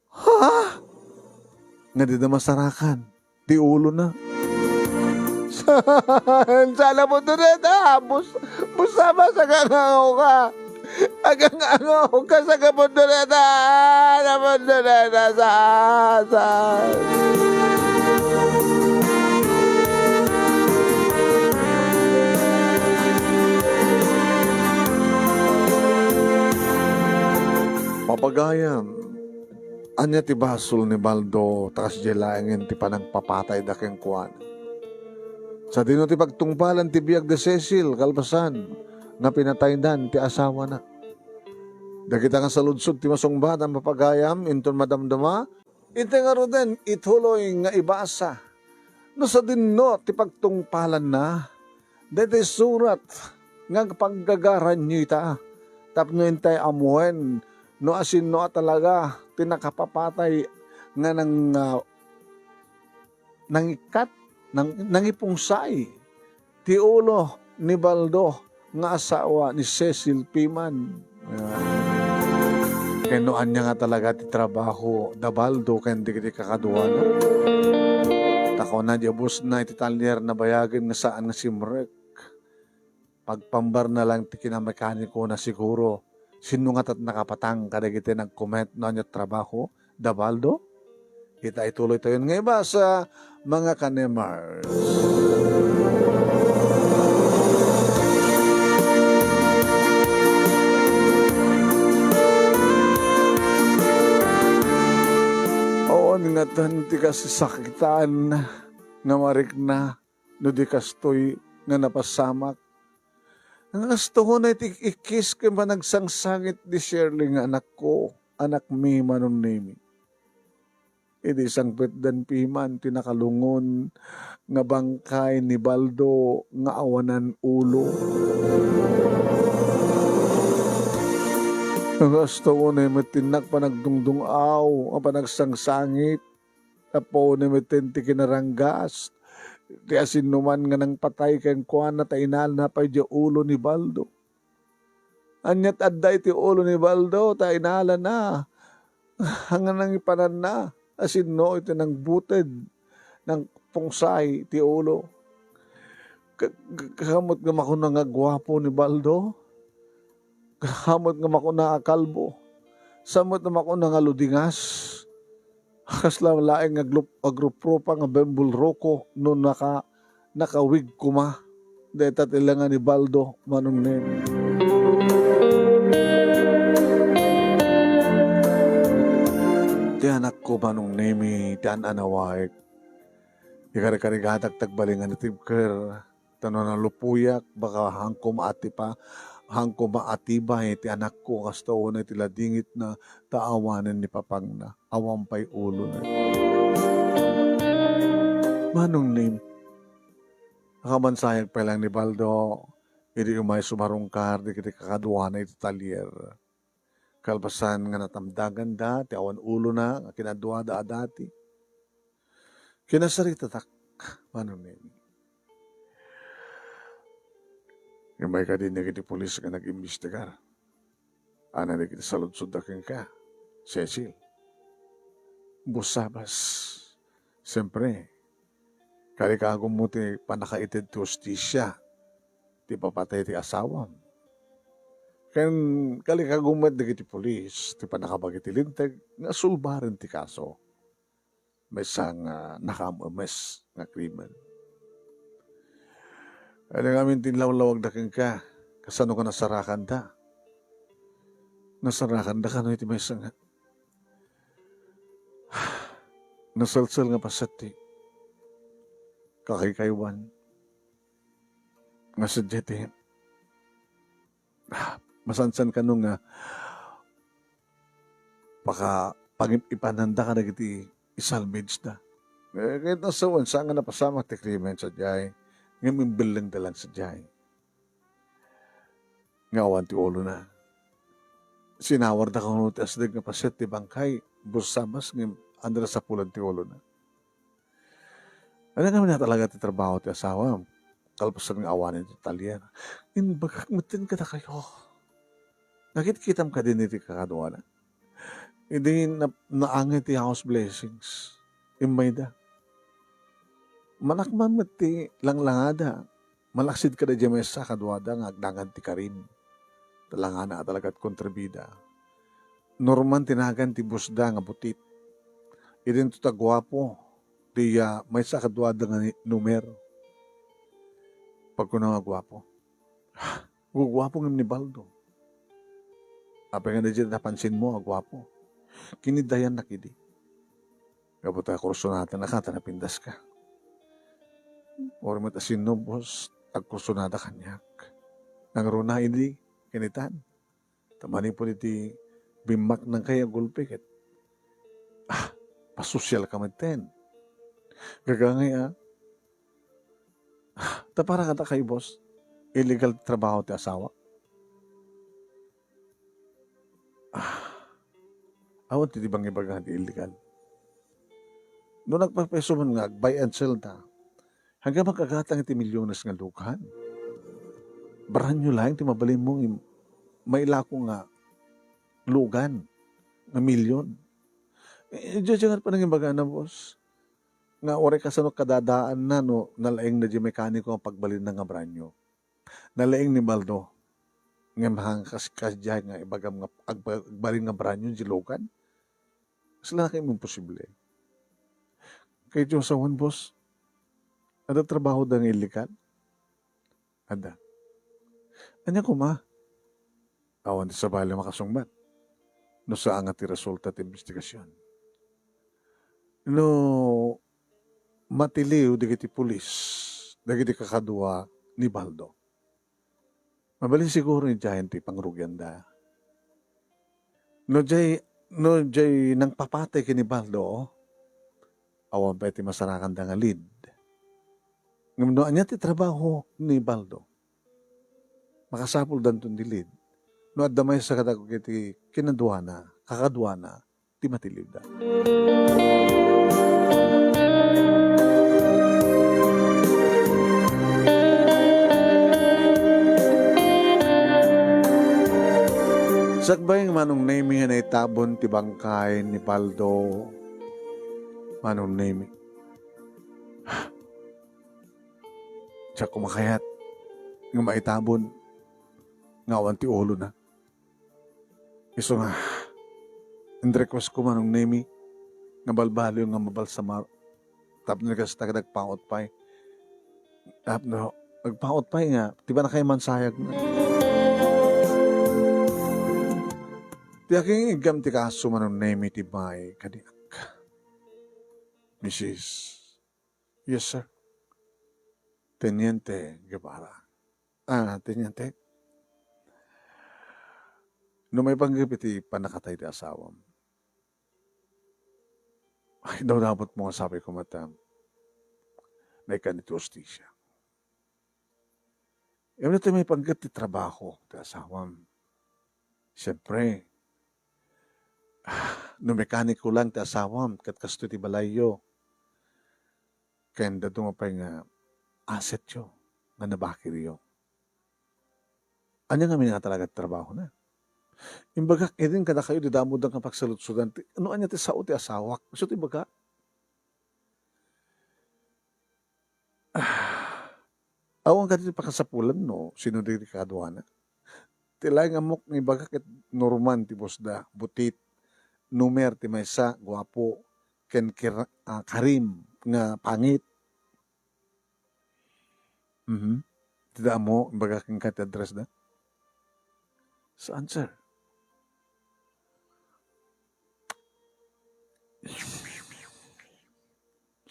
Ha? Nga dida masarakan ti ulona. Saan? Saan a punto deta? Bus-, busa ba sa kangango ka? Agang-angaw ka sa kapundureta, kapundureta, sa, sa. Mapagayam, ania ti basol ni Baldo ta kasdiay laengen ti panangpapatayda kenkuana? Sadino ti pagtungpalan ti biag da Cecil kalpasan nga pinataydan ti asawana? Dagita nga saludsod ti masungbadan, mapagayam, inton madamdama, iti ngaruden, ituloy nga ibasa no sadino ti pagtungpalanna daytoy surat nga paggagaranyo ita tapno intay ammoen no asino a talaga ti nakapapatay nga nang-, ah, nangikkat, nang-, nangipungsay ti ulo ni Baldo nga asawa ni Cecil Piman. Ayan. Ken no ania nga talaga ti trabaho da Baldo ken dagiti kakaduana? Ta kuna diay ubosna iti talyer, nabayagen nga saan nga simrek. Pagpambarna lang ti kinamekanikona siguro. Sino nga tat nakapatang kadagiti nagkoment no ania trabaho da Baldo? Ita ituloytayon nga ibasa, mga kanemars. Awan ngatan ti kasakitan nga marikna no di kastoy nga napasamak. Nga kastoy unay ti ikkis ken panagsangsangit di Shirley nga anakko, anakmi, Manong Nemi. Idi sangpetdan Piman ti nakalungon nga bangkay ni Baldo nga awanan ulo. Nga kastoy unay met ti innak panagdungdung-aw a panagsangsangit. Tapno met ti kinaranggas ti asinnuman nga nangpatay kenkuana ta inalana pay diay ulo ni Baldo. Aniat adda iti ulo ni Baldo ta inalana nga nangipananna. Asinno iti nangbuted, nangpungsay ti ulo. Ka-, ka-, kaamot nga makuna nga guapo ni Baldo? Kaamot nga makuna a kalbo? Saan met nga makuna nga ludingas? Kasla laeng nga aglup-, agrupropa nga bembol roko no naka-, nakawig koma. Dayta ti lenga ni Baldo, Manong Nemi. Ti anakko, Manong Nemi, ti an-anawaek. Ikarikarigatak ti agbalingan iti ibker. Ta no nalupoyak, baka haanko maatipa-, haanko maatibay ti anakko, kastoy unay ti ladingitna ta awanen ni papangna, awan pay ulona. Manong Nemi, nakamansayak pay lang ni Baldo, idi umay sumarungkar dagiti kakaduana iti talyer. Kalpasan nga natamdaganda ti awan ulona nga kinaduada a dati, kinasaritatak, Manong Nemi. Immay kadi dagiti pulis nga nag-imbestigar. Ania dagiti saludsodda kenka, Cecil? Busabas. Siempre, kalikagummo ti pannakaited ti hustisia ti ipapatay ti asawam. Ken kalikagummo met dagiti pulis ti pannakabagi ti linteg nga sulbaren ti kaso. Maysa nga nakaam-ames nga krimen. Ania ngamin ti inlawlawagda kenka? Kasano nga nasarakanda? Nasarakanda kano iti maysa nga Naselsel nga paset ti kakaykaywan nga sadiay ti, ah, masansan kano nga paka-, pangip-ipananda kadagiti isalvageda. Eh, ket nasawen, saan nga napasamak ti krimen sadiay, ngem imbellengda lang sadiay nga awan ti ulona. Sinawarda kano ti asdeg nga paset ti bangkay, busabas ngem ania a sapulan ti ulona. Ania ngamin a talaga ti trabaho ti asawam? Kalpasan nga awanen ti talyer. Imbagak metten kadakayo. Nakitkitam kadi ni ti kakaduana? Idi na-, naangay ti house blessings, immayda. Manakman met ti langlangada. Malaksid kada diay maysa kaduada nga agdangan ti karim. Talangana a talaga ti kontrabida. Norman ti nagan ti busda nga butit. Idinto ta guapo, ti, ah, maysa kaduada nga ni-, numer. Pagkuna nga guapo. Guguapo ngem ni Baldo. Apay nga daydi napansinmo a guapo? Kiniddayannak idi. Gapu ta kursunadannaka ta napindaska. Uray met a sinno, boss, agkursunada kaniak. Nangruna idi, kanitan. Ta manipud iti bimmaknangkay a gulpi ket, ah, pasosialka metten. Gagangay, ah. Ah, ta para kadakayo, boss, illegal ti trabaho ti asawa? Ah, awan ti di bangibaga ti illegal. No nagpapeso man nga ag-buy and sell ta, hanggang makagatang iti milyones nga lugan. Branyo laeng ti mabalinmo nga im-, mailako nga lugan nga milyon. Eh, diay nga panangibagana, boss, nga uray kasano kadadaanna no nalaingna diay mekaniko nga pagbalinna nga branyo. Nalaing ni Baldo. Ngem hang kas-, kasdiay nga ibagam nga agba-, agbalin nga branyo diay lugan? Kasla nakay imposible. Kay diay asawan, boss, adda trabahoda nga illegal? Adda. Ania koma? Awan ti sabali a makasungbat no saan nga ti resulta ti imbestigasion. No matiliw dagiti pulis, dagiti kakadua ni Baldo, mabalin siguro idiayen ti pangrugianda. No diay, no diay nangpapatay ken ni Baldo, awan pay ti masarakanda nga lead. Ngem no ania ti trabaho ni Baldo, makasapuldanton ti lead no adda maysa kadagiti kinaduana, kakaduana, ti matiliwda. Sakbay nga Manong Nemy nga naitabon ti bangkay ni Baldo, Manong Nemy. Diak makayat nga maitabon nga awan ti ulona. Isu nga, in-request ko, Manong Nemy, nga balbaliw nga mabalsamar. Tapno kasta ket agpaut pay. Tapno agpaut pay nga, ti panakay mansayag na. Ti aking iggam ti kaso, Manong Nemy, ti bay kaniak. Misis. Yes, sir. Teniente Guevara. Ah, Teniente. No maipanggep iti pannakatay ti asawam, ay, daw dapat mo nga sabi ko mata, naikkan iti hustisya. Ngem no ti maipanggep ti trabaho ti asawam, siyempre, ah, no mekaniko lang ti asawam, ket kastoy ti balayyo, ken dadduma pay nga assetyo, nga nabakiryo. Ania ngamin nga talaga ti trabahona? Imbagak idin kadakayo ti damodda nga pagsaludsodan ti, no ania ti sao ti asawak. Isu ti ibaga. Ah, awan kadi ti pakasapulan no sino di ti kaduana. Ti laeng ammok nga ibaga ket Norman ti busda, butit, numer ti maysa, guapo, ken kir-, ah, karim nga pangit. Mhm. Ti damo, imbagak kenka ti address da? Saan, sir?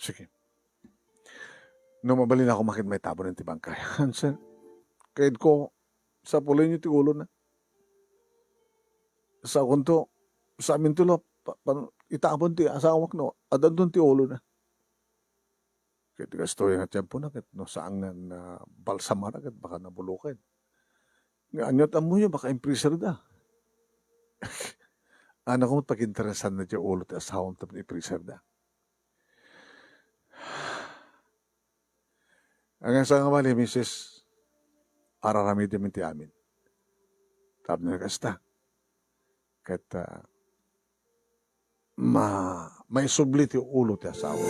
Sige. No mabalin ako, makit maitabon ti bangkay. Hansel, kaidko, sapulenyo ti ulona. Sakonto, sa amin tulo, pa-, pa-, itabon ti asawak no, addanton ti ulona. Ket kastoy nga tiempona, ket no saan nga nabalsamara, ket baka nabuloken. Nga ania't ammoyo, baka impriserda. Ania koma ti paginteresanna diay ulo ti asawam tapno impriserda? Ania sa nga mali, misis, ar-aramidem ti amin. Tapno kasta, ket, ah, ma-, maisubli ti ulo ti asawa.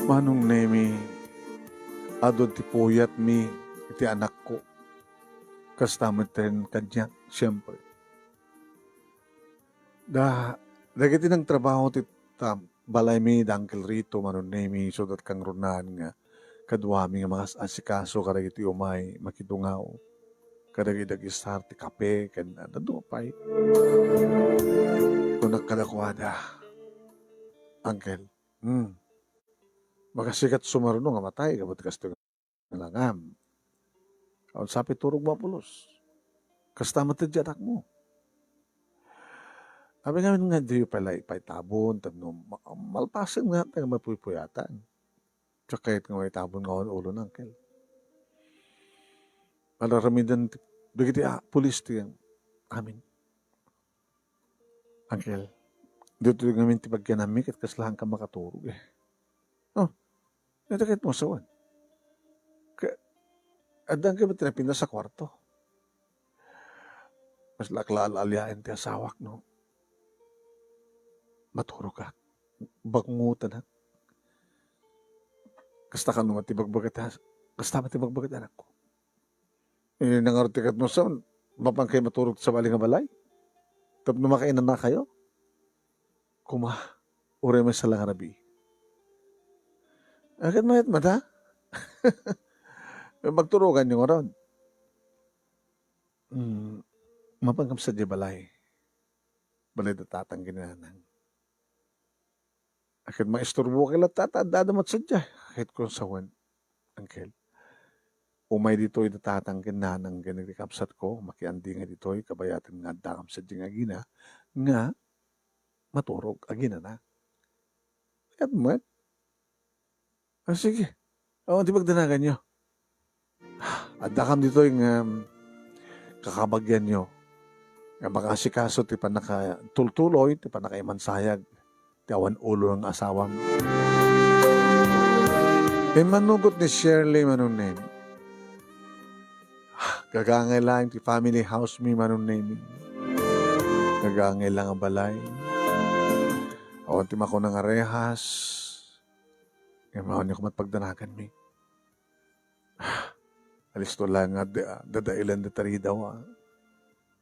Manong Nemi, adu ti puyatmi iti anakko. Kasta met ten kaniak, siempre. Da, dagiti nagtrabaho ti ta-, balaymi da Uncle Rito, Manong Nemi, isu da kangrunaan nga kaduami nga mangas-asikaso kadagiti umay makidungaw, kadagiti agisar ti kape, ken adu pay. Kunak kadakuada, "Uncle, hmm, makasikat sumaruno nga matay, gapu ti kastoy nga langam. Awan sa pay turogmo a pulos. Kasta met ti anakmo." Amin ngamin nga diyo pay la ipaitabon, tapno ma-, malpasen nga ta nga mapuypuyatan. Sakit nga maitabon nga awan ulo, Uncle. Ar-aramiden ti, dagiti, ah, pulis ti amin. Uncle, ditoy ngamin ti pagyanammi ket kasla ka makaturog, eh. Oh, dita ket masawan. Ka-, addan kami tinapinda sa kwarto. Kasla ak la al-aliaen ti asawak, no? Maturogak. Bakngotanak. Kasta kano met ti bagbaga ti as-, kasta met ti bagbaga ti anakko. Eh, nangarud ti ket no saan, mapan kayo maturog sa bali nga balay? Tapno makainanakayo? Kuma, uray met sa la nga rabii. Akin mayat mata? Magturugan yung aron. Hmm, mapan kam sa di balay. Balay da tatang ken ni nanang. Ket maisturbo kay latta ta adda met sadiay. Ket kun sawen, Uncle, umay ditoy da tatang ken nanang ken ni kabsatko, makiandingay ditoy, kabayaten nga adda kam sadiay nga agina, nga maturog, aginana. Ket met, Ah, sige. O, di pagdanaganyo. Addakam ditoy nga, mm, kakabagianyo nga makaasikaso ti pannakatultuloy, ti pannakaimansayag ti awan ulo nga asawam. Immanugot ni Shirley Manong Nemi. Gagangay laeng ti family house mi, Manong Nemi. Gagangay laeng a balay. Awan ti makuna nga rehas. Ngem awan koma ti pagdanaganmi. Alisto laeng nga da-, dadailan da taridaw, ah.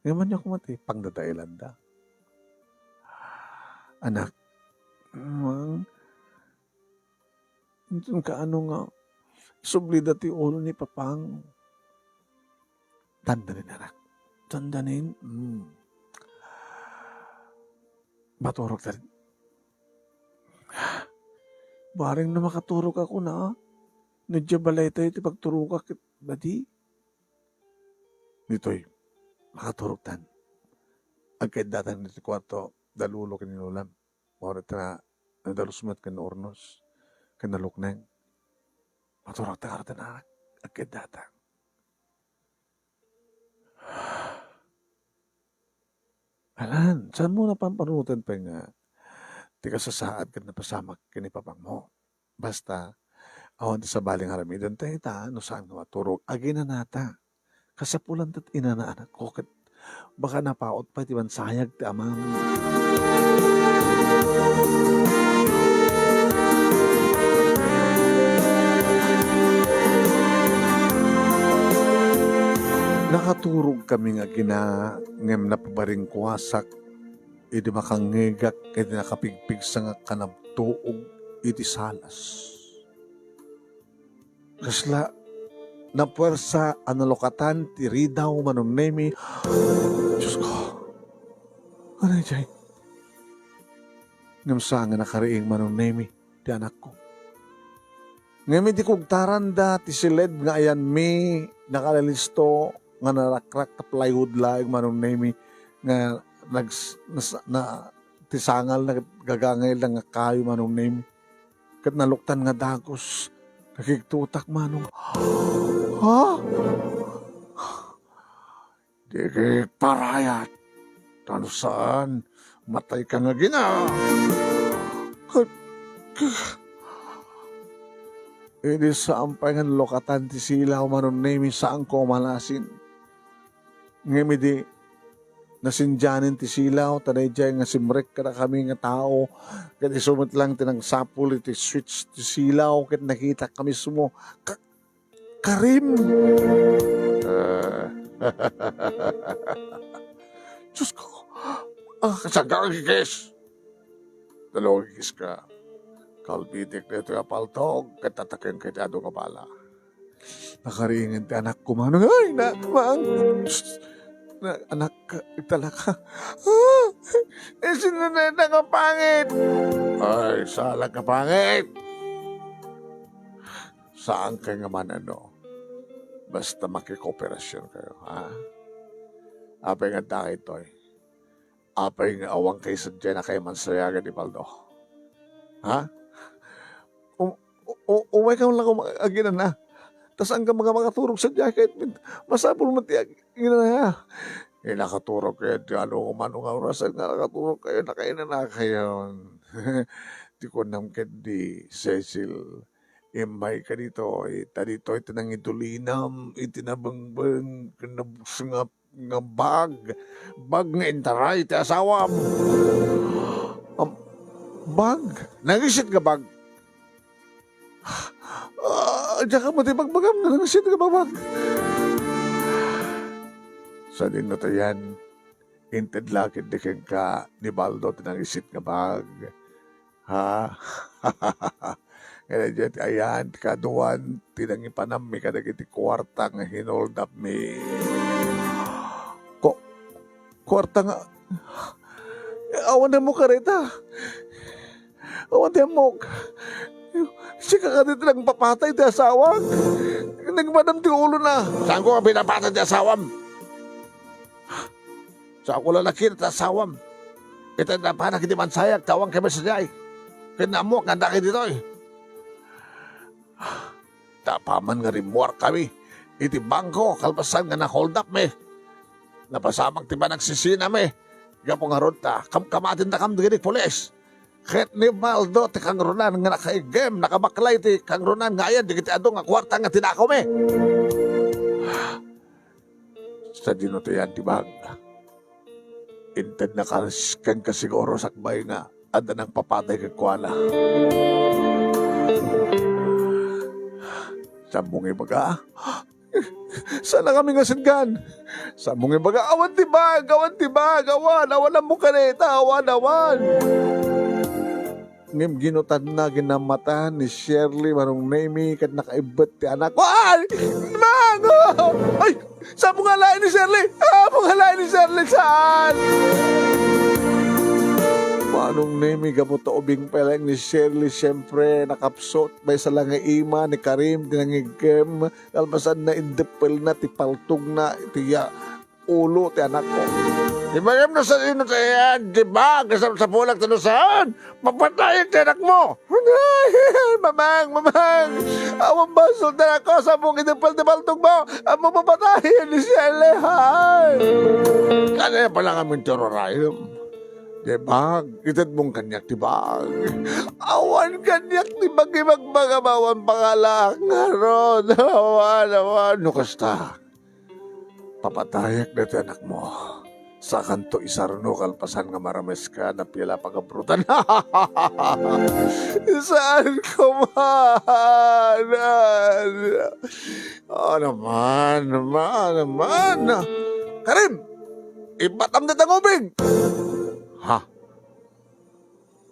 Ngem ania koma ti pangdadailanda? Anak, mm, inton kaano nga subli da ti ulo ni Papang. Tandanin, anak. Tandanin. Mm. Maturog ta. Bareng no makaturog ako na. No diay balay tayo ti pagturogak ket madi. Ditoy, makaturog tan. Agkaidatan ditoy kuarto, da lolo ken ni lolam. Mao ta nadalus met ken naurnos, ken nalukneng. Maturog ta ngarud, anak. Agkaidatan. Alan, saanmo napampanunoten pay nga ti kasasaad ket napasamak ken ni Papangmo? Basta, awan ti sabali nga aramiden ta ita, no saan nga maturog, aginanata. Kasapulan ta ti inana, anakko, ket baka napaut pay ti mansayag ti amam. Nakaturog kami nga agina, ngem napabaringkuasak idi makangngegak iti nakapigpigsa nga kanabtuog iti salas. Kasla napuersa a nalukatan ti ridaw, Manong Nemi. Diosko, ano jay? Ngem saan nga nakariing, Manong Nemi, ti anakko. Ngem idi kugtaranda ti siled nga ayanmi, nakalilisto nga narakrak ta plywood laeng, Manong Nemi, nga nags-, nas-, na, ti sangalna ket gagangayna nga kayo, Manong Nemi. Ket naluktan nga dagus. Nakigtutak, Manong. Ha? Dikit parayat. Tano saan? Matay ka nga gina. Idi saan pay nga nalukatan ti silaw, Manong Nemi, saanko a manasin. Ngem idi nasindianen ti silaw, ta daydiay nga simrek kadakami nga tao, ket isu met lang ti nagsapul iti switch ti silaw, ket nakitak mismo, ka-, Karim! Ah. Diosko! Ah, kasagagikis! Talong ikiska. Kalbitik daytoy a paltog, ket tatakenka iti adu nga bala. Nakariingen ti anakko, Manong. Ay, na, Mang! Psst! Na, anak, italaka. Ah! Isin na nga pangit! Ay, salak nga pangit! Saan kay nga man ano? Basta makikooperasyon kayo, ha? Apay nga daytoy. Apay nga awan kay sadiay a kayat mansayagan ni Baldo? Ha? Um-, u-, u-, umay ka lang aginana. Tas ang ka mga makaturog sadiay ket masapul met ti ag-, aginana. Eh, nakaturog kayo ti ano, umano nga orasan nga nakaturog kayo, nakainana kayo. Ti kunam ket di, Cecil, immay ka ditoy, ta ditoy ti nangidulinam iti nabengbeng ken nabusngap nga bag, bag nga intaray ti asawam. Am, bag? Nangisit nga bag? Ah, diak ammo ti bagbagam nga nangisit nga bag. Sadino ta yan? Inted la ketdi kenka ni Baldo ti nangisit nga bag. Ha? Nga daydiay ti ayan ti kaaduan ti nangipanammi kadagiti kuarta nga hinoldapmi. Ku-, kuarta nga, awan ti ammok kareta. Awan ti ammok. Sika kadi ti nagpapatay ti asawak. Nagmadam ti ulona. Saanko nga pinapatay ti asawam? Saanko la nakita ti asawam. Ita napanak iti mansayag, ta awan kami sadiay. Ket naammoak nga adda kay ditoy. Ta apaman nga rimmuar kami iti bangko, kalpasan nga naholdapmi, napasamak ti panagsisinami. Gapu ngarud ta kamkamaten dakam dagiti pulis. Ket ni Baldo ti kangrunaan nga nakaiggem, nakabaklay ti kangrunaan nga ayan dagiti adu nga kuarta nga tinakawmi. Sadino ti ayan ti bag? Intedna kas-, kenka siguro sakbay nga adda nagpapatay kenkuana. Saanmo nga ibaga? Saan a kami nga sitgan? Saanmo nga ibaga? Awan ti bag! Awan ti bag! Awan! Awan a mukareta! Awan! Awan! Ngem ginutanna, ginammatan ni Shirley, Manong Nemi, ket nakaibbet ti anak. Ay! Mang! Ay! Saanmo nga alaen ni Shirley? Saanmo nga alaen ni Shirley? Saan? Manong Nemi, gapu ta ubing pay laeng ni Shirley, siyempre, nakapsut. Maysa la nga ima ni Karim, ti nangiggem. Kalpasanna, indeppelna ti paltogna, iti, ah, ulo ti anakko. Ibagam no sadino ti ayan, di ba? Kasapsapulak ta no saan? Papatayen ti anakmo! Mamang! Mamang! Awan basol ti anakko! Saanmo nga ideppel ti paltogmo! Ammom a papatayen ni Shirley, hay! Kaniak pay la ngamin ti urarayem. Di bag, itedmon kaniak ti bag. Awan kaniak ti bag, ibagbagam, awan pangalaak ngarud. Awan, awan. No kasta, papatayak daytoy anakmo. Sakanto isarno kalpasan nga marameska, napia la pagabrutan. Saan ko man? Ano man, man, man? Karim! Ibatam dita nga ubing! Ha?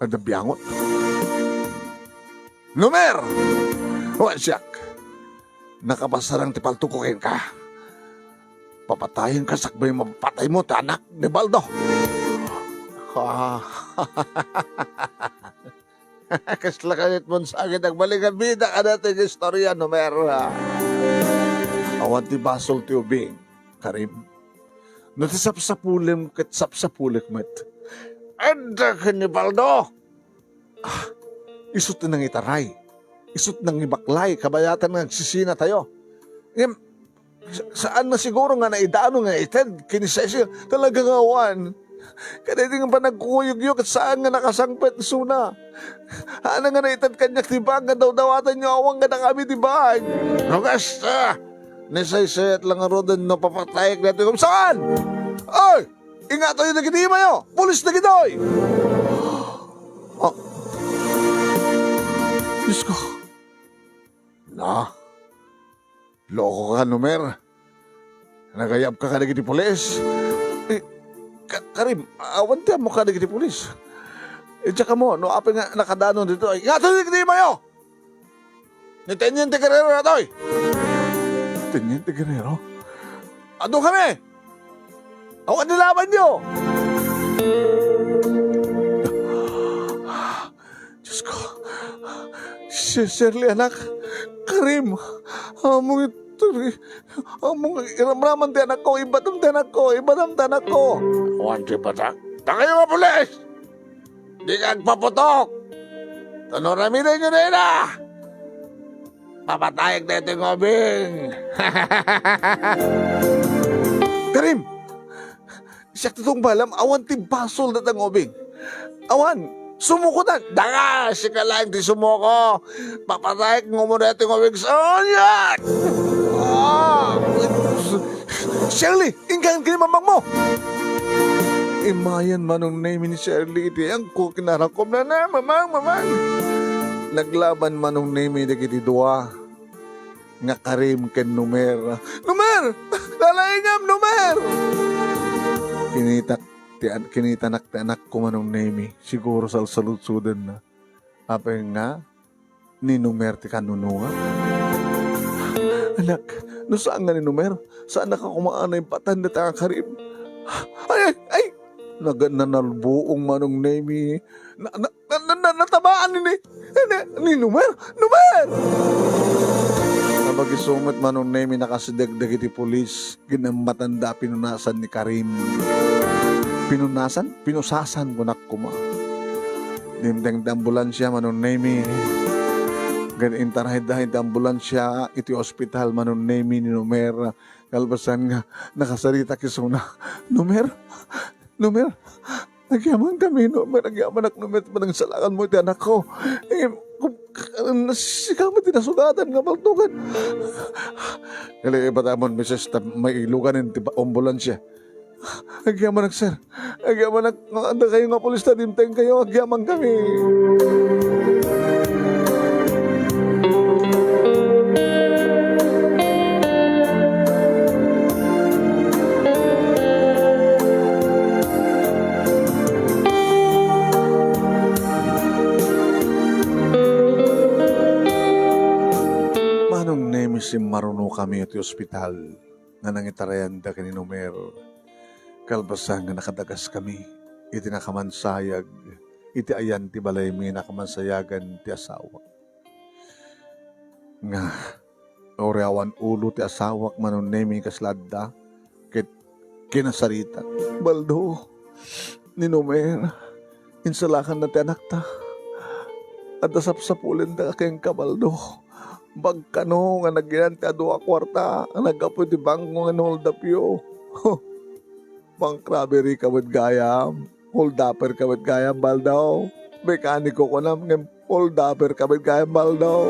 Adda biangot. Nomer! Wen siak, nakapasarang ti paltogko kenka. Papatayenka sakbay mapataymo ti anak ni Baldo. Ah. Kasla kani't monsangit agbalik a bida kadatoy nga istorya, Nomer. Awan ti basol ti ubing, Karim. No ti sapsapulem ket sapsapulek met. Adda ken ni Baldo. Ah, isu ti nangitaray. Isu ti nangibaklay, kabayatan nga agsisinatayo. Ngem, sa-, saan na siguro nga naidano nga ited ken ni Cecil? Talaga nga awan. Kadaydi nga panagkukuyogyo ket saan nga nakasangpet isuna. Haanna nga naited kaniak ti bag nga dawdawatanyo awan kadakami ti bag. No kasta, ni Cecil la ngaruden no papatayek daytoy. Saan? Oy! Ingatoy dagiti imayo! Pulis dagitoy! Ah. Diyos ko. Na, loko ka, Nomer. Nagayab ka kadagiti pulis. Eh, Ka-, Karim, awan ti ammok kadagiti pulis. Eh, diak ammo, no apay nga nakadanon ditoy. Ingatoy dagiti imayo! Ni Teniente Guerrero daytoy! Teniente Guerrero? Adu kami! Awan ni labanyo! Diyos ko. Si Shirley, anak. Karim. Among ito, among iramraman ti anakko. Ibatam ti anakko. Ibatam ti anakko. Awan ti batak. Dakayo nga pulis! Dika agpaputok! Tano ramidenyo dayta! Papatayek daytoy nga ubing! Karim! Siak ti tungbalam, awan ti basol dayta nga ubing. Awan! Sumukotan! Daka! Sika laeng ti sumuko! Papatayek nga umuna daytoy nga ubing! Saan yan? Ah! Shirley! Inkan ken ni mamangmo! Immayen Manong Nemy ni Shirley iti ayangko, kinarakomna, "Mamang, mamang!" Naglaban Manong Nemy dagiti dua nga Karim ken Nomer. "Nomer! Lalaingam, Nomer!" Kinitak ti an-, kinitanak ti anakko, Manong Nemy. Siguro salsaludsodenna. Apay nga, ni Nomer ti kanunonga. Anak, no saan nga ni Nomer, saannaka koma a naimbatan dayta nga Karim. Ay, ay, ay! Nag-, nanalbuong Manong Nemy. Na, na, na, na, na, natamaan ni, ni, ni, ni Nomer! Nomer! Napag-isu met Manong Nemy nakasideg dagiti pulis. Ginammatanda a pinunasan ni Karim. Pinunasan? Pinusasan, kunak koma. Dimteng ti ambulansia, Manong Nemy. Ket intarayda iti ambulansia iti ospital, Manong Nemy, ni Nomer. Kalpasan nga, nakasaritak isuna. "Nomer? Nomer? Agyamankami, Nomer, agyamanak, Nomer, panangsalakanmo iti anakko. Eh, kum-, sika met ti nasugatan nga paltogan." Kali, ipatamon, Misis, ta mailugan ti ba-, ambulansya. "Agyamanak, sir. Agyamanak, no, adda kayo nga pulis ta dimteng kayo, agyamankami." Manong Nemy, simmarunokami iti ospital nga nangitarayanda ken ni Nomer. Kalpasan nga nakadagaskami iti nakamansayag iti ayan ti balaymi, nakamansayagan ti asawak. Nga, uray awan ulo ti asawak, Manong Nemy, kasla adda, ket kinasaritak. Baldo, ni Nomer, insalakanna ti anakta. Adda sapsapulenda kenka, Baldo. Bagkano nga naginan ti adu a kuarta nga naggapu iti bangko nga in-hold up-yo. Bank robbery ka met gayam. Hold-upper ka met gayam, Baldo. Mekaniko kunam ngem hold-upper ka met gayam, Baldo.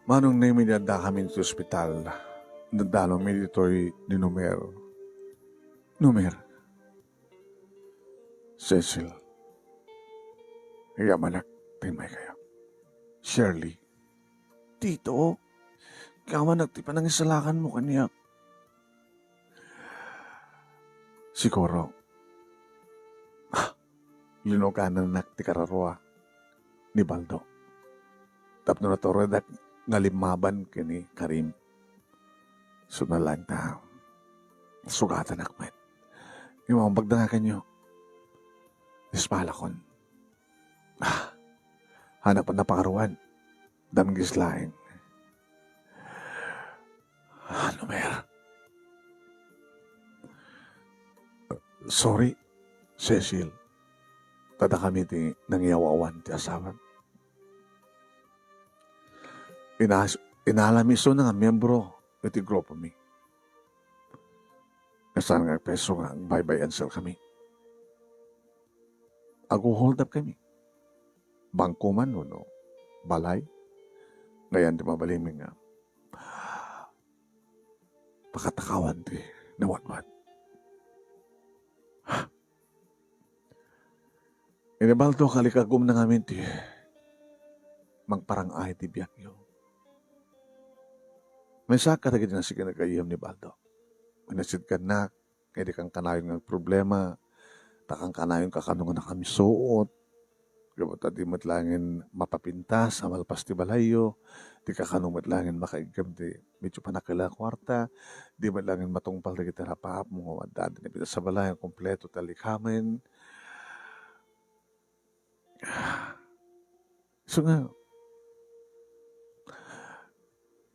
Manong Nemy, ni addakami iti ospital, naddanonmi ditoy ni Nomer. Nomer. Cecil. Agyamanak, ta immaykayo. Shirley. Tito. Agyamanak ti panangisalakanmo kaniak. Siguro, ah, linuganannak ti kararua ni Baldo tapno naturodak nga limmaban ken ni Karim. Suna laeng ta, sugatanak met. Imambagda nga kenyo. Ispalakon. Ah, hanap na pakaruan. Damgis laeng. Ano, Mer? Sorry, Cecil. Tadakami ti nangiyaw-awan ti asawan. Inas-, inalami isu nga miyembro iti grupomi. Saan nga agpayso nga agbaybay-an kami. Aguholdap kami. Bangko man wenno balay. Ngayon ti mabalimi nga pakatakawan ti nawatwat. Inibalto kalikagum na ngamin ti mangparang-ay ti biagyo. Maysa kadagiti nasikinagayyem ni Baldo. Manasidkannak, nga idi kankanayon nga agproblema, ta kankanayon kakano nga nakamisuot, gapu ta di met laengen mapapintas a malpas ti balayyo, di kakano met laengen makaiggem ti medyo panakila a kuarta, di met laengen matungpal dagiti rap-, aapmo nga adda ti napintas a balay nga kompleto ti allikamen. So nga,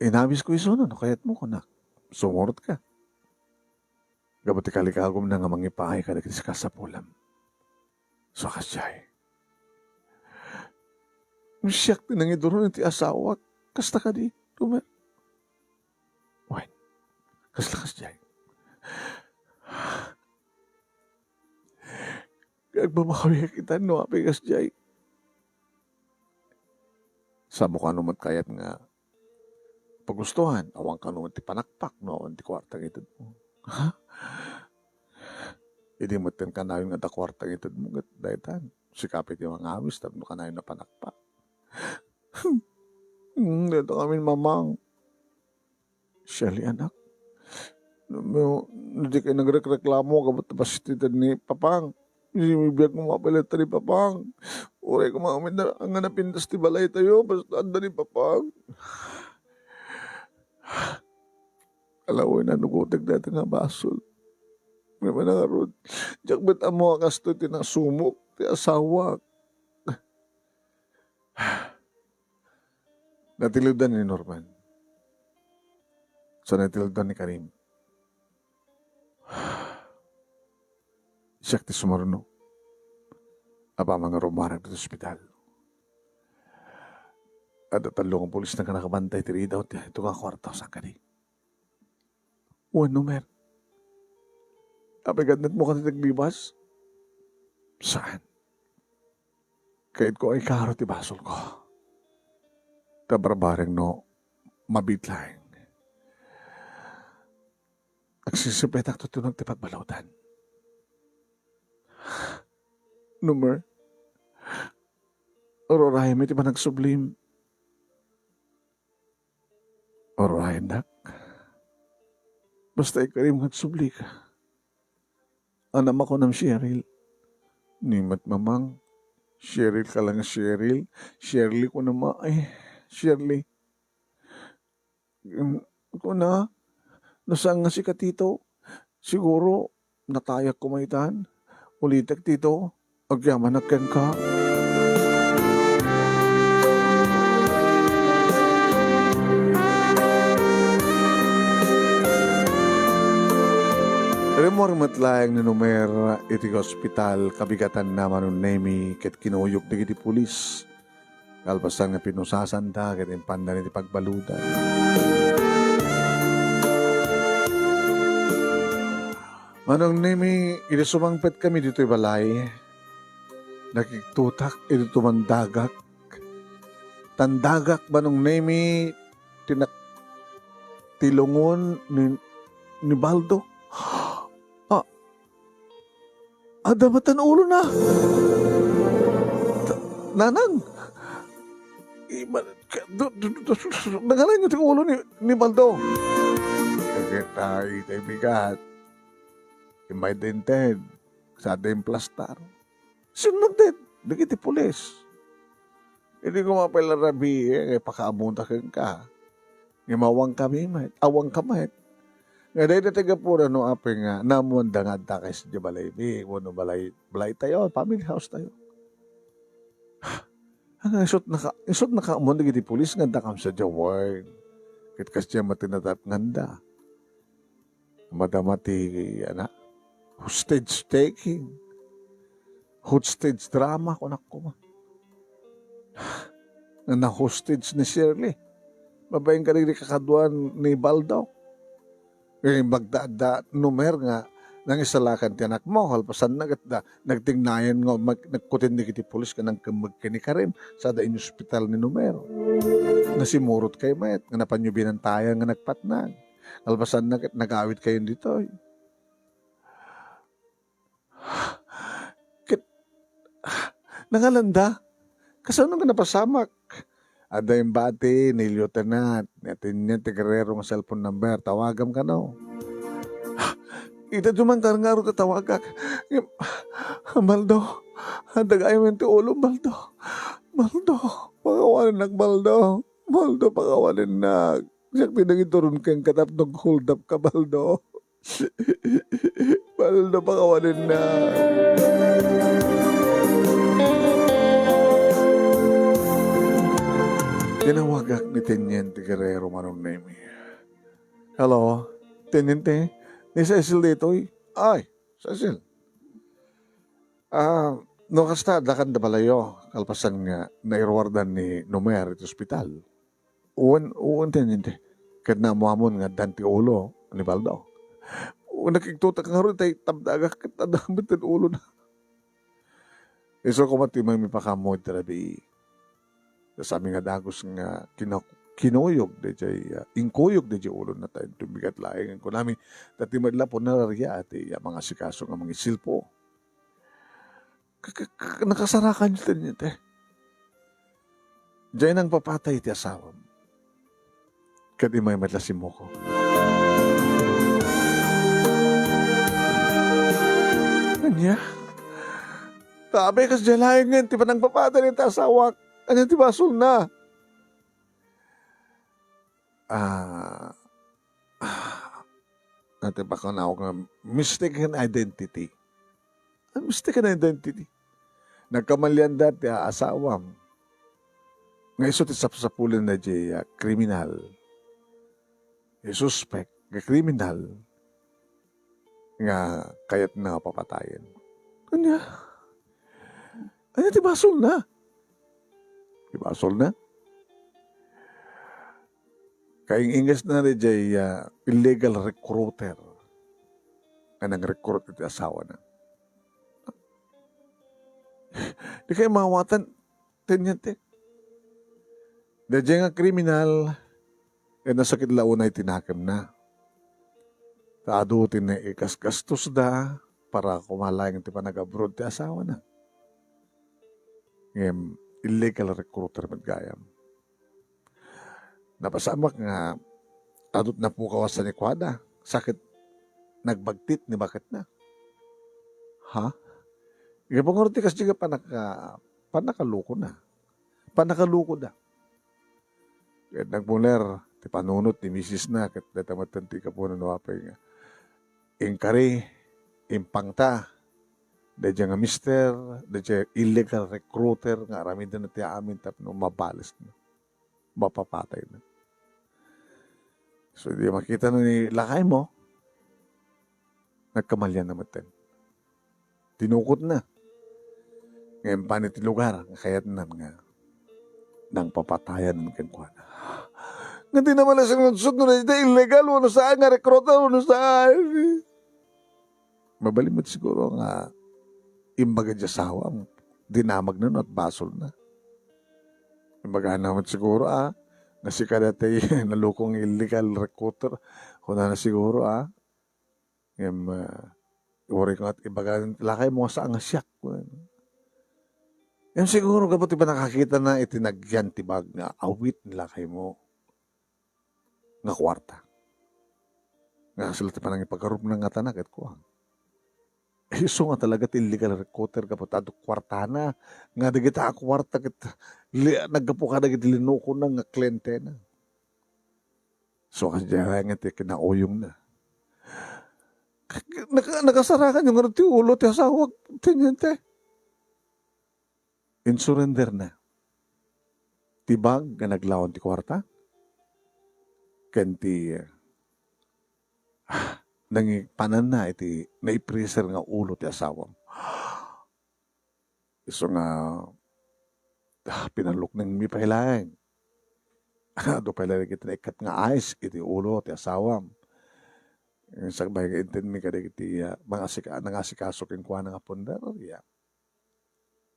inabisko isu no, no kayatmo, kunak, sumurot ka. Gapu ti kalikagumna nga mangipaay kadagiti kasapulam. So, kasdiay. Siak ti nangiduron iti asawak. Kasta kadi, Rumer? Wen, kasla kasdiay. Agmamakawiak ita no apay kasdiay. Saan mo kano met kayat nga pagustuhan? Awan kano met ti panakpak no awan ti kuarta nga itedmo. Ha? Idi met ken kanayon nga adda kuarta nga itedmo, ket daytan, sika pay ti mangawis tapno kanayon a panakpak. Hmm, dayta ngamin, Mamang. Shirley, anak, no, no, no dikay nagrekreklamo gapu ta bassit ti ted ni Papang, idi biag mo mapalit ni Papang. Uray koma amin nga napintas ti balaytayo, basta adda ni Papang. Ala, wen, nanugotek dayta nga basol. Ngem ngarud, diak met ammo a kastoy ti nasumok ti asawak. Natilidan ni Norman. Sa natilidan ni Karim. Siak ti sumaruno. Apaman nga rumarag ti ospital. Adda tallo nga pulis nga nakabantay ti ridaw ti ito nga kuarto, saan kadi? Wenno, Mer? Apay, gadnetmo kadi ti aglibas? Saan? Kayatko a ikaro ti basolko. Ta barbareng no mabit laeng. Agsisipetak tuttunog ti pagbaludan. No, Mer, ururayem iti panagsublim. Urayendak. Basta ikarim nga agsublika. Anak, makunam, Cheryl. Ni met, Mamang. Cheryl ka lang, Cheryl. Shirley kunam, ay, Shirley. Mm, kuna, no saan nga sika, Tito? Siguro, natayak koma itan. Ulitek, Tito. Agyamanak kenka. Rimmuar met laeng ni Nomer iti ospital, kabigatanna, Manong Nemi, ket kinuyog dagiti pulis. Kalpasan nga pinusasanda ket impanda iti pagbaludan. Manong Nemi, idi sumangpetkami ditoy balay, nakigtutak iti tumandagak. Tandagak, Manong Nemi, ti nak-, ti lungon ni, ni Baldo. Ah, adda met ti ulona. Ta-, Nanang! Iba-, ka-, du-, du-, du-, du-, du-, nangalayo ti ulo ni, ni Baldo. Dagita iti bigat. Immay dinted. Sada implastar. Simmagded dagiti pulis. Idi koma pay la rabii, eh, pakaammoda kenka. Ngem awan kami met, awan ka met. Nga dayta ti gapuna no apay nga naammoanda nga adda kay sadiay balaymi, wenno balay, balaytayo, family house tayo. Nga isut' naka-, isut' nakaammoan dagiti pulis nga adda kam sadiay, wen. Ket kasdiay met ti natatnganda. Madama ti, ana, hostage taking. Hostage drama, kunak koma. Nga na-hostage ni Shirley. Babaen kadagiti kakaduan ni Baldo. Eh, magdaadda numer nga nangisalakan ti anakmo, kalpasanna ket da, nagtingnayan nga mag-, nagkutin dagiti pulis nga nangkemmeg ken ni Karim, sada inospital ni numer. Nasimurot kayo met, nga napanyo binantayan nga nagpatnag. Kalpasanna ket nagawid kayon ditoy. Ket, nangalanda? Kasano nga napasamak? Adda imbati ni Lieutenant, ni Teniente Guerrero nga cellphone number. Tawagam kano. Ita duman karngaro ta tawagak. Ngem, Baldo, adda gayam ti ulo, Baldo. Baldo, pakawanenak, Baldo. Baldo, pakawanenak. Siak ti nangituron kenka tapno ag-hold up ka, Baldo. Baldo, pakawanenak. Tinawagak ni Teniente Guerrero, Manong Nemy. Hello, Teniente. Ni Cecil ditoy. Ay, Cecil. Ah, no kasta, adda kanda balayo, kalpasan nga nairuardan ni numer iti ospital. Wen, wen, Teniente. Ket naammoamon nga addan ti ulo ni Baldo. Wen, nakigtutak ngarud, tay tabdagak ket adda met ti ulona. Isu koma ti mangipakaammo iti rabii. Saan nga dagus nga kina-, kinuyog daydiay, ah, inkuyog daydiay ulona, ta inton bigat laeng, kunami, ta ti met la pay nararia ti, ah, mangasikaso nga mangisilpo. K-, k-, k-, nakasarakan iti, iti. Diay nangpapatay ti asawam. Ket immay met la simmuko. Ania? Tabi, kasdiay laeng ti panangpapatay ti asawak. Ania ti basolna? Ah, ah, iti pakanawag nga mistaken identity. Ah, mistaken identity. Nagkamalianda ti asawam nga isu ti sapsapulenna diay, ah, kriminal. Ti suspek nga kriminal nga kayatna nga papatayen. Ania? Ania ti basolna? Ti basolna? Kaing-ingesna diay, ah, illegal recruiter nga nang-recruit iti asawana. Dikay maawatan, Teniente. Daydiay nga kriminal, ket nasakit la unay ti nakemna. Ta adu ti naikasgastos da para koma laeng ti panag-abroad ti asawana. Ngem illegal recruiter met gayam. Napasamak nga adu ti napukaw a sanikuada, sa ket nagbagtit ni baketna. Ha? Ngem ngarud ti kasdiay nga panaka-, panakalukona. Panakalukoda. Ket nagmuler ti panunot ni misisna, ket dayta met ti gapuna no apay nga inkari, impangta, daydiay nga mister, daydiay illegal recruiter nga aramidna ti amin tapno mabalesna, mapapatayna. So, idi makitana ni lakaymo, nagkamalianna metten. Tinukotna. Ngem pan iti lugar nga kayatna nga nangpapatayan kenkuana. Nga di naman na sinudsod no dayta illegal wenno saan nga recruiter wenno saan. Mabalin met siguro nga imbaga ti asawam, dinamagna no at basolna. Imbagana met siguro, ah, nga sika dayta nalukong illegal recruiter. Kunana siguro, ah, ngem, ah, uray ko nga ibaga lakaymo nga saan nga siak. Yan siguro gapu ti panangakitana iti nagyan ti bag nga awit ni lakaymo nga kuarta. Nga kasla ti panangipagarupna nga tana ket kuan. Isu nga talaga ti illegal recruiter gapu ta adu kuartana nga dagita a kuarta ket li-, naggapu kadagiti linukona nga klientena. So, kadiay nga ti kinauyongna. Naka-, nakasarakan yung ano ti ulo ti asawak, teniente. Insurenderna ti bag nga naglawan ti kuarta ken ti, ah, nangipananna iti naipreser nga ulo ti asawam. Isu nga, ah, pinaluknengmi pay laeng. Adu pay laeng iti naikkat nga ice iti ulo ti asawam. Sakbay nga intedmi kadagiti, ah, mangasika-, nangasikaso kenkuana nga punderya.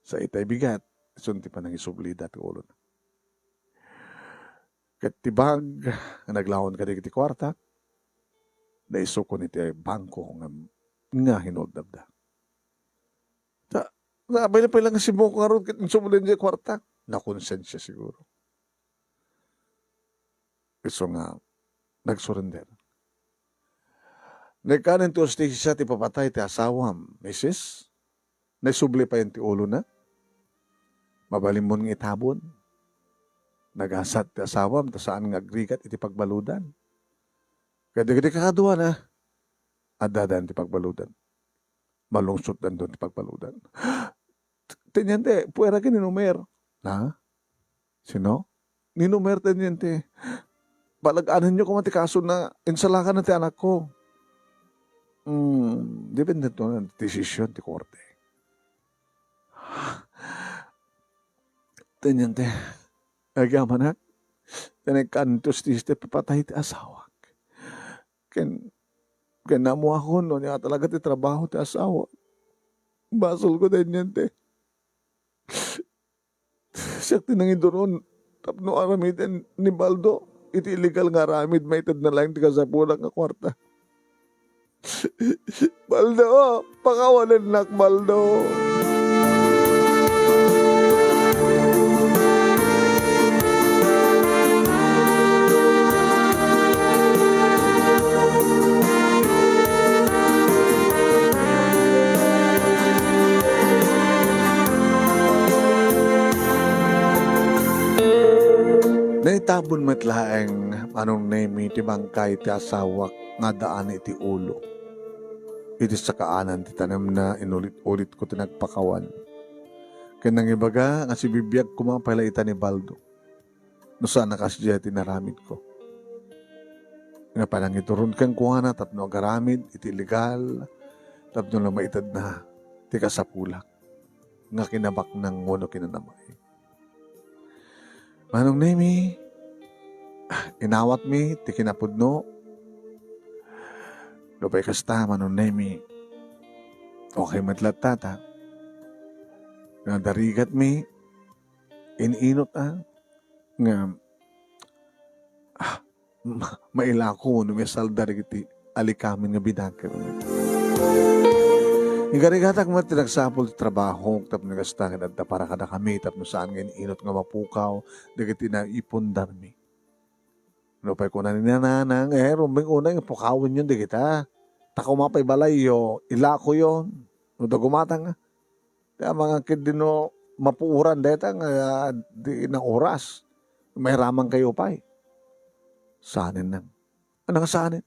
Sa itay bigat, isun ti panangisublida ti ulona. Ket ti bag nga naglawan kadagiti kuarta, naisukon iti bangko nga, nga hinuldabda. Ta, napay-lapay lang simmok ngarud ket insubli diay kuarta. Nakonsensia siguro. Isu nga, nagsurrender. Naikkan ti hustisia ti ipapatay ti asawam, misis. Naisubli pay ti ulona. Mabalinmon nga itabon. Nagasat ti asawam ta saan nga agrigat iti pagbaludan. Ket dagiti kakaduana, addadan ti pagbaludan. Malungsotdan ti pagbaludan. Teniente, puera ken ni Nomer. Ha? Sino? Ni Nomer, teniente. Palag-anenyo koma ti kaso na insalakan na ti anakko. Hmm, depende to na desisyon ti korte. Teniente, agyamanak, ta naikkan ti hustisia ti ipapatay ti asawak. Ken, ken ammoakon no ania talaga ti trabaho ti asawak. Basolko, teniente. Siak ti nangiduron tapno aramiden ni Baldo iti illegal nga aramid, maitedna laeng ti kasapulak nga kuarta. Baldo, pakawanennak, Baldo. Naitabon met laeng, Manong Nemi, ti bangkay ti asawak nga addaan iti ulo. Iti sakaanan ti tanemna, inulit-ulitko ti nagpakawan. Ken nangibaga nga sibibiag koma pay la ita ni Baldo no saan a kasdiay ti inaramidko. Nga panangiduron kenkuana tapno agaramid iti legal tapno la maitedna ti kasapulak nga kinabaknang wenno kinanamay. Manong Nemi, ah, inawatmi ti kinapudno. Nupay kasta, Manong Nemi, okay met latta ta nga darigatmi, in-inot a, nga, ah, ma-, mailako no maisalda dagiti alikamin nga binaket. Igarigatak met ti nagsapul ti trabahok tapno kasta nga adda para kadakami tapno saan nga in-inot nga mapukaw dagiti naipundarmi. Nupay kuna ni nanang, eh, rumbeng unay nga pukawenyon dagita. Ta koma pay balayyo, ilakoyon. No dagumatang, ah. Ti amangan ketdi no mapuoran dayta nga, ah, di na oras. Mairamankayo pay. Saanen nang. Ano nga saanen?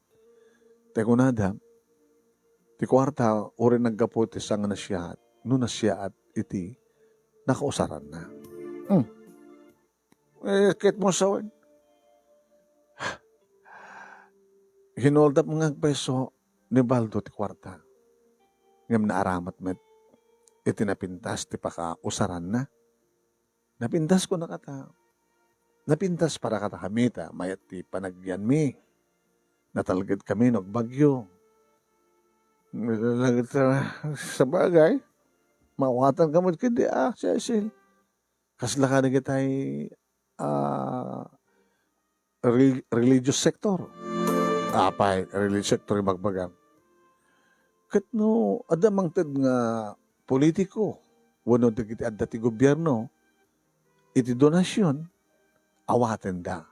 Ti kunada, ti kuarta, uray naggapu ti saan nga nasiaat, no nasiaat iti nakausaranna. Hmm. Eh, ket mo sawen. Hinuldap nga agpayso ni Baldo ti kuarta. Ngem naaramat met iti napintas ti pakausaranna. Napintas, kuna kata. Napintas para kadakami ta mayat ti panagyanmi. Natalgedkami no agbagyo. Sabagay, maawatan ka met ketdi, ah, Cecil. Kasla kadagitay, ah, rel-, religious sector. Apay, religious sector ibagbagam. Ket no adda mangted nga politiko, wenno dagiti adda ti gobierno iti donasion, awatenda.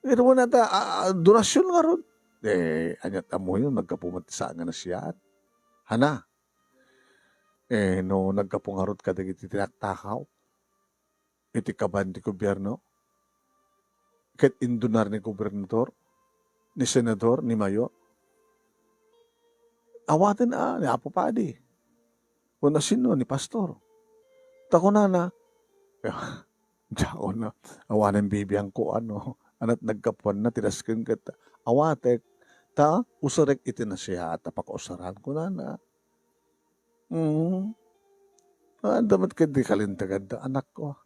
Pero wala ta, ah, ah, donasion ngarud. Eh, ania ta ammoyo, naggapu met ti saan nga nasayaat. Hana? Eh, no naggapu ngarud kadagiti tinaktakaw iti kaban ti gobierno, ket indunar ni gobernador, ni senador, ni mayor, awaten a, ni Apo Padi, wenno sino, ni pastor. Ta kunana, diak na, awanen bibiangko, ano, ania ti naggapuanna, ti dasken ket awatek, ta usarek iti nasayaat a pakausaran, kunana. Mm. Adda met ket di kalinteganda, anakko.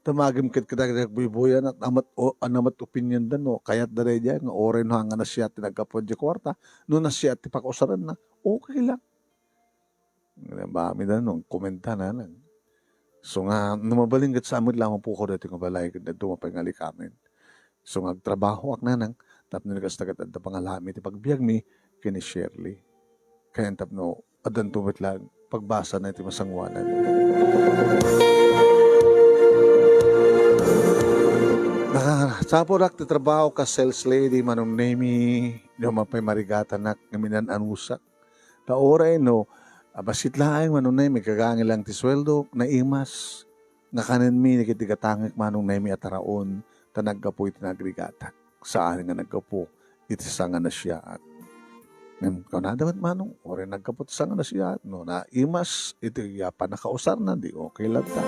Damagem ket kadagiti agbuybuyanak, ania met o, ania met opinionda no kayatda daydiay nga uray no haan nga nasayaat ti naggapu idiay kuarta, no nasayaat ti pakausaranna, okay lang. Nabamida no komenta nanang. So nga, no mabalin ket saan met la a mapukaw daytoy nga balay ket dadduma pay nga alikamen. So nga agtrabahoak nanang, tapno ni kasta ket adda pangalami ti pagbiagmi ken ni Shirley. Ken tapno addanto met laeng pagbasana iti masangoanan. Nakasapurak ti trabaho kas sales lady, Manong Nemi, no mapay marigatanak nga minan-anusak. Ta uray no, a, bassit laeng, Manong Nemi, gagangel lang ti sueldok, naimas. Nga kanenmi dagiti gatangek, Manong Nemi, a taraon, ta naggapu iti nagrigatak. Saan nga naggapu iti saan nga nasayaat. Ngem kunada met, Manong, uray naggapu ti saan nga nasayaat, no naimas iti, a, pannakausarna, di okay latta.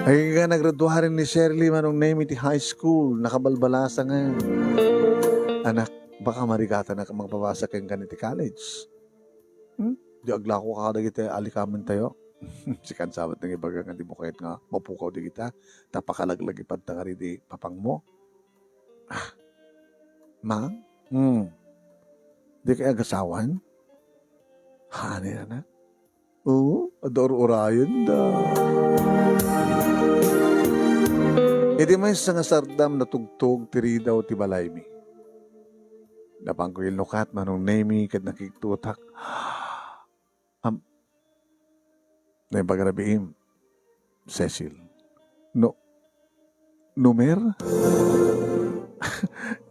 Ay nga naggraduaren ni Shirley, Manong Nemi, ti high school, nakabalbalasa ngayon. Anak, baka marigatanak a magbabasa kenka iti college. Hmm? Di aglako kadagiti alikamentayo. Sikan sa met nga ibaga nga di mo kayat nga mapukaw dagita, ta pakalaglagipadta kadi di papangmo. Ah, Mang? Hmm. Di kay agasawan? Haanen, anak? Oo, adda ur-urayenda. Iti maysa nga sardam, natugtog ti ridaw ti balaymi. Napanko inlukat, Manong Nemi, ket nakigtutak. Am-, naimbag a rabiim, Cecil. No, numer?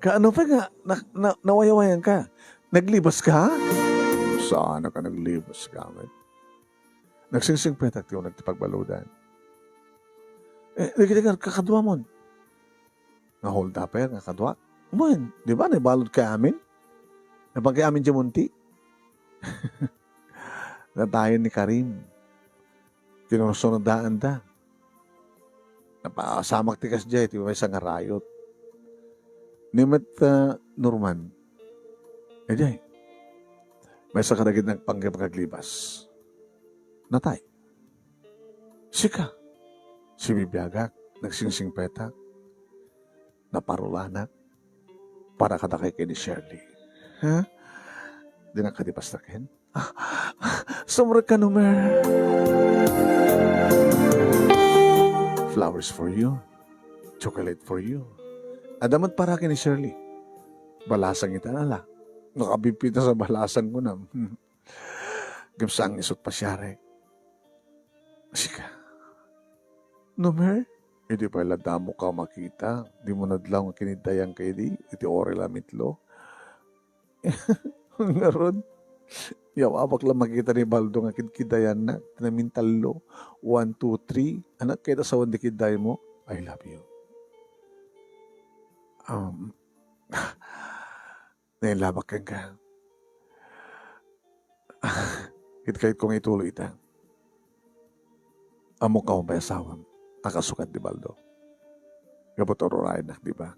Kaano pay nga na-, na-, nawaywayan ka? Naglibas ka? Saan ka naglibas, gamit? Nagsingsingpetak ti uneg ti pagbaludan. Eh, dagiti ka-, kakaduamon. Nga hold-upper, nga kadua. Wen, di ba, naibalud kay amin? Napagkay amin diay munti. Natayen ni Karim. Kinursunodaan da. Napasamak ti kasdiay, ti maysa nga riot. Ni met, ah, Norman. Idiay. Maysa kadagiti nagpanggep nga aglibas. Natay. Sika. Sibibiagak, nagsingsingpetak. Naparulanak. Para kadakay ken ni Shirley. Ha? Dinak kadi pastaken? Sumrek ka, numer. Flowers for you. Chocolate for you. Adda met para ken ni Shirley. Balasang ita, ala. Nakabibita sa balasang ko na. Gipsang isut pasiarek. Sika. Numer? Idi pay la damo ka makita, di mo nadlaw nga kiniddayan ka idi, iti oray la mitlo. Ngarud, yaw, apak la makita ni Baldo nga kidkidayanna, ti namintallo. One, two, three. Anak, kayat a sawen di kidday mo? I love you. Um, Nailabak kenka. Ket kayatko nga ituloy ita. Ammok a umayasawam a kasukat di Baldo. Gapu ta ur-urayennak, di ba?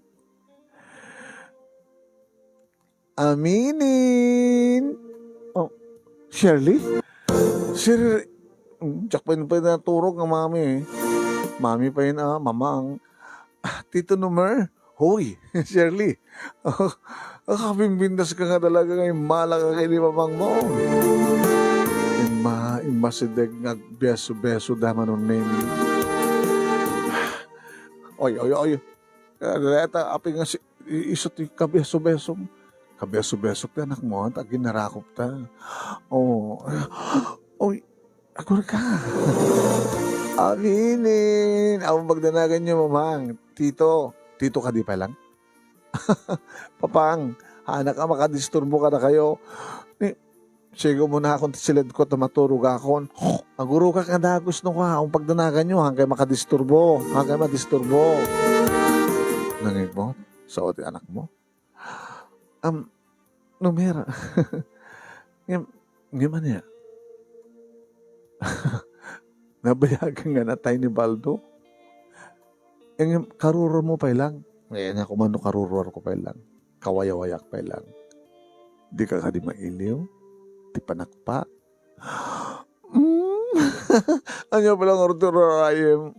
Aminin. Oh, Shirley? Sir, mm, diak pay, pay naturog nga mami, eh. Mami pay na, mamang. Ah, Tito Nomer? Hoy, Shirley. Ah, kabimbindas ka nga talaga nga immala ka ken ni mamang mo. Imma, immasideg nga agbeso-beso da Manong Nemi. Oy, oy, oy. Ah, dayta, apay nga si, i-, isu ti kabeso-besom. Kabeso-besok ti anak mo, ta aginarakop ta. Oh. Oy, Agurka. Aminen. Awan pagdanaganyo, Mamang. Tito. Tito kadi pay lang? Papang, haanak a makadisturbo kadakayo. Ni, sigo munakon ti siledko ta maturogakon. Agurogak nga dagus no ka, awan pagdanaganyo, haanak a makadisturbo, haanak a madisturbo. Nangibot? Sao ti anakmo? Am, Numer. Ngem, ngem ania? Nabayagen nga natay ni Baldo? Ngem, karuruarmo pay lang. Eh, ania koma no karuruarko pay lang. Kawayawayak pay lang. Dika kadi mailiw? Ti panakpak? Mm. Ania pay lang, Arthur, ayem.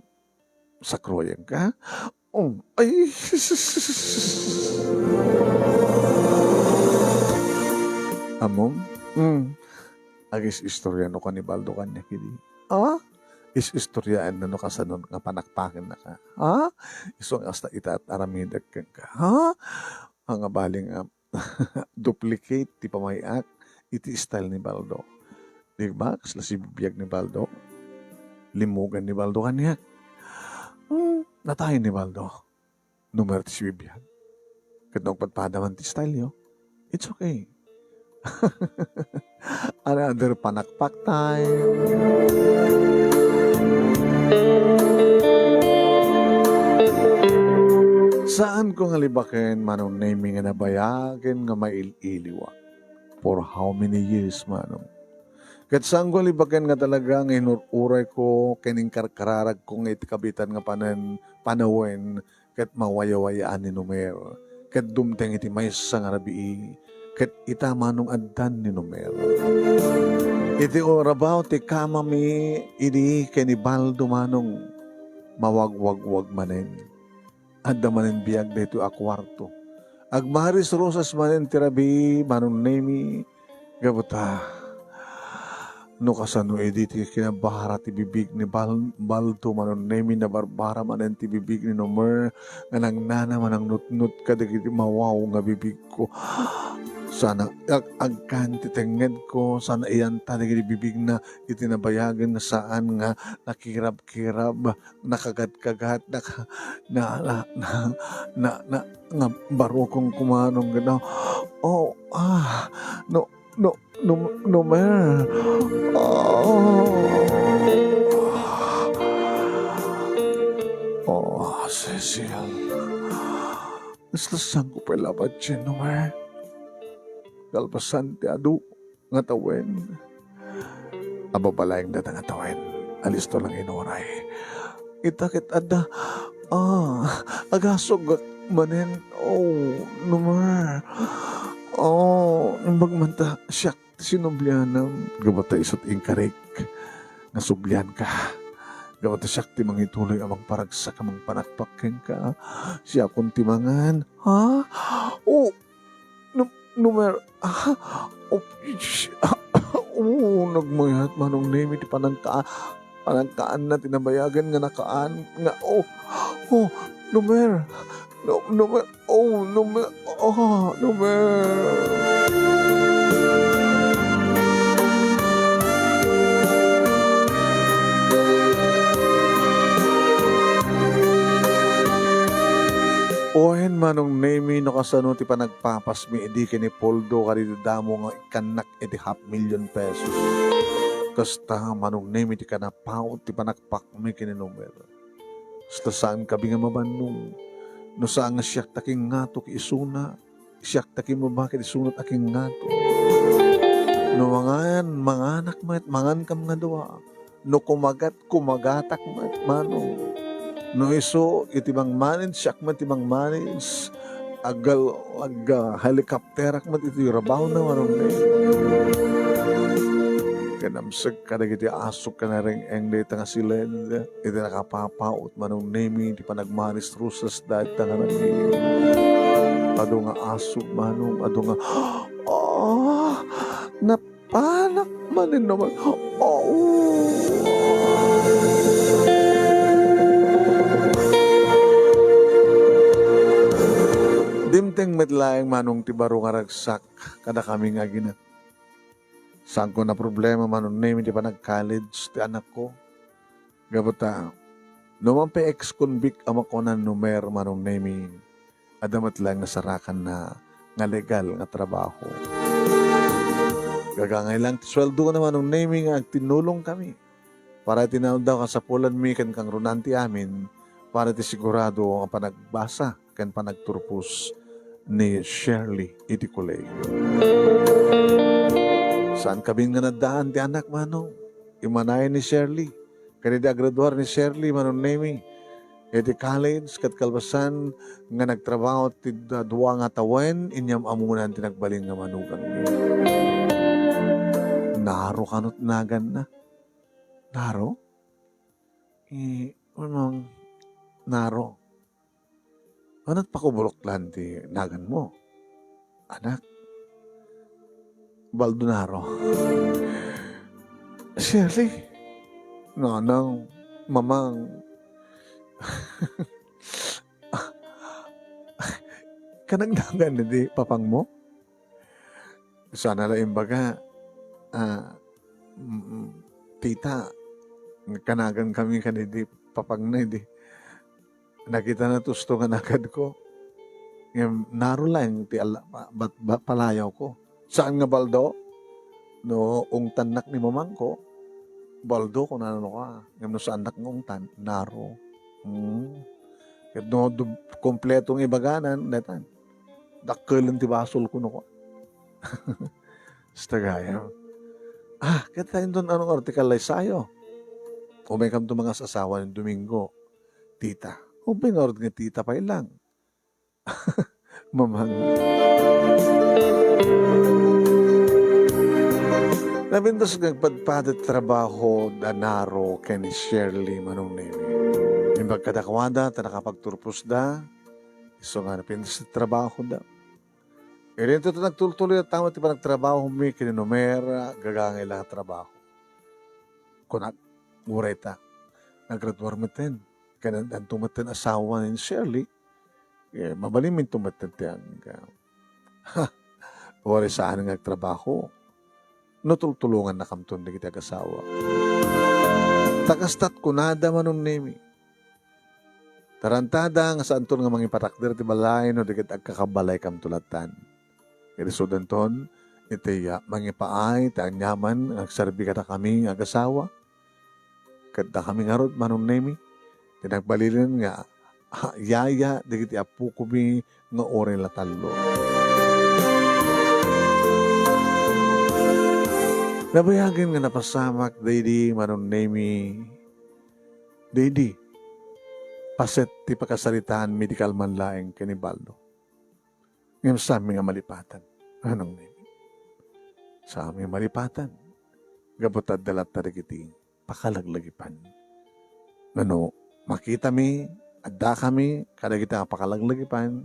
Sakroyenka? Oh, ay. Ammom? Mm. Agis-istoriano ka ni Baldo kaniak idi. Ah? Is-istoriaenna no kasano nga panakpakennaka. Ah? Isu nga kasta ita at aramidek kenka. Ha? Nga bali nga duplicate ti pamay-ak iti style ni Baldo. Di ba? Kasla sibibiag ni Baldo. Limmugan ni Baldo kaniak. Hmm, natayen ni Baldo. Numer ti sibibiag. Ket no agpadpada man ti style yo, it's okay. Another panakpak time. Saanko nga libaken, Manong Nemy, nga nabayagen nga mail-iliwak. For how many years, Manong? Ket saanko libaken nga talaga nga inur-urayko ken inkarkararagko nga iti kabitan nga panen-, panawen ket mawayawayaan ni Numer, ket dumteng iti maysa nga rabii, ket ita, Manong, addan ni Numer. Iti urabaw ti kamami idi ken ni Baldo, Manong, mawagwagwag manen. Adda manen biag daytoy a kuarto. Agmaris-rusas manen ti rabii, Manong Nemy, gapu ta, no kasano idi ti kinabara ti bibig ni Bal-, Baldo, Manong Nemy, nabarbara manen ti bibig ni Numer, nga nangnana, manangnutnot kadagiti mawaw nga bibigko. Saan a-, ag-, agkan ti tengngedko, saan a iyanta dagiti bibigna iti nabayagen nga saan nga nakirabkirab, nakagatkagat, naka-, na, na, na, na, na, nga barukong kumanong ginaw. Oh, ah, no, no, no, Numer. Oh. Oh, Cecil. Naslasanko pay labat dyan, Numer. Kalpasan ti adu nga tawen. Ababalayeng data nga tawen. Alisto lang inuray. Ita ket adda. Ah, agasog manen. Oh, Numer. Oh, imbag man ta siak ti sinublianam. Gapu ta isut' inkarik nga sublianka. Gapu ta siak ti mangituloy a mangparagsak a mangpanakpak kenka. Siakon ti mangan. Ha? Oh, Num-, Numer, ah, oh, ish, ah, oh, nagmayat, Manong Nemy, ti panangka-, panangkaanna ti nabayagen nga nakaan, nga, oh, oh, Numer, Nu-, Numer, oh, Numer, oh, Numer. Wen, Manong Nemy, no kasano ti panag- papasmi idi ken ni Poldo kadagiti damo nga ikkannak iti half million pesos. Kasta, Manong Nemy, ti kanapaut ti panakpakmi ken ni Numer. Kasta, saankabi nga mabannong. No saan nga siak ti akingngato ken isuna, siak ti akimbaba ken isuna ti akingngato. No mangan, manganak met, mangankam nga dua. No kumagat, kumagatak met, Manong. No isu, iti mangmanage, siak met ti mangmanage. Aggal-, agga-helicopterak met iti rabawna, Manong Nemy. Kinamsek kadagiti asok ken nareng-eng dayta nga siled iti nakapapaut, Manong Nemy, ti panagmaris-rusas dayta nga nagbiit. Adu nga asok, Manong, adu nga, ah, nap-, Panak manen naman. Oh. Dimteng met laeng, Manong, ti baro nga ragsak kadakami nga agina. Saanko a problema, Manong Nemi, ti panag-college ti anakko. Gapu ta, no man pay ex-convict a makunan numer, Manong Nemi, adda met laeng nasarakanna nga legal nga trabaho. Gagangay lang ti suweldona, Manong Nemi, nga agtinnulongkami para iti naandaw kasapulanmi ken kangrunan ti amin para iti sigurado nga panagbasa ken panagturpos ni Shirley iti kolehiyo. Saan kabin nga naddaan ti anak, Manong. Immanayen ni Shirley, kadidi agraduar ni Shirley, Manong Nemi, iti college, ket kalpasan nga nagtrabaho ti da-, dua nga tawen, inyam-amunan ti nagbalin nga manugang. Naro kano ti naganna? Naro? Eh, Manong, Naro. Ano, pakuburok lang ti naganmo, anak? Baldonaro. Shirley, Nanang, Mamang. Kanagnagan idi papangmo? Sana la imbaga, ah, mm, tita, kanagankami kadidi papangna idi. Nakitana ti usto nga nagadko. Ngem Naro laeng ti ala-, pa-, bat-, ba-, palayawko. Saan nga Baldo? No ungtannak ni mamangko, Baldo, kunana no ka. Ngem no saannak nga ungtan, Naro. Hmm. Ket no dub-, kompleto nga ibaganan, daytan, dakkelen ti basolko no ka. Basta gayam. Ah, ket inton anong artikal laysayo? Umaykamto mangas-asawa ni Domingo, tita. Umayka nga tita pay lang. Mamang. Napintas nga agpadpad ti trabaho da Naro ken ni Shirley, Manong Nemi. Imbag kadakuada ta nakapagturposda, isu nga napintas ti trabahoda. Idinto ta nagtultuloy a tama ti panagtrabahomi ken ni Nomer, gagangay la nga trabaho. Kunak, uray ta naggraduar metten, ken addanto metten asawa ni Shirley, eh, mabalinminto metten ti angga. Ha! Uray saan nga agtrabaho no tultulongannakamton dagiti agasawa. Ta kastat kunada, Manong Nemi, tarantada nga saanton nga mangipatakder ti balay no di ket agkakabalaykamto lattan. Ket isudanton iti, ah, mangipaay ti aniaman nga agserbi kadakami nga agasawa. Ket dakami ngarud, Manong Nemi, ti nagbalinen nga, ha, yaya dagiti appokomi nga uray la tallo. Nabayagen nga napasamak daydi, Manong Nemi, daydi paset ti pakasaritaanmi di kalman laeng ken ni Baldo. Ngem saanmi nga malipatan, Manong Nemi. Saanmi nga malipatan. Gapu ta adda latta dagiti pakalaglagipan. Ngano, makitami, addakami kadagiti a pakalaglagipan,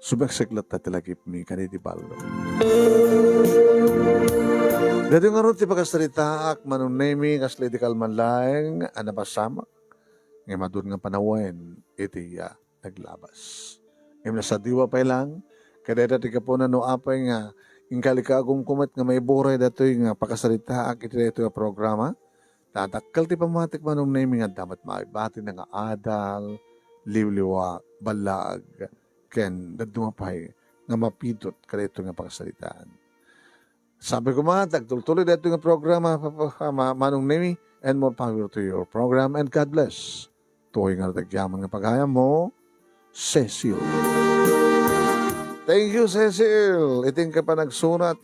sumeksek latta ti lagipmi kadagiti Baldo. Daytoy ngarud ti pakasaritaak, Manong Nemi, kasla idi kalman laeng a napasamak. Ngem adun nga panawen iti, ah, naglabas. Ngem nasadiwa pay lang, kadayta ti gapuna no apay nga inkalikagumko met nga maiburay daytoy nga pakasaritaak iti daytoy a programa. Ta dakkel ti pammatik, Manong Nemi, nga adda met maibati nga adal, liwliwa, ballaag, ken dadduma pay nga mapidot kadaytoy nga pakasaritaan. Sabi koma, agtultuloy daytoy nga programa, pa-, pa-, ma-, Manong Nemi, and more power to your program, and God bless. Toy nga agyaman nga pagayam mo, Cecil. Thank you, Cecil. Iting ka pa nagsurat,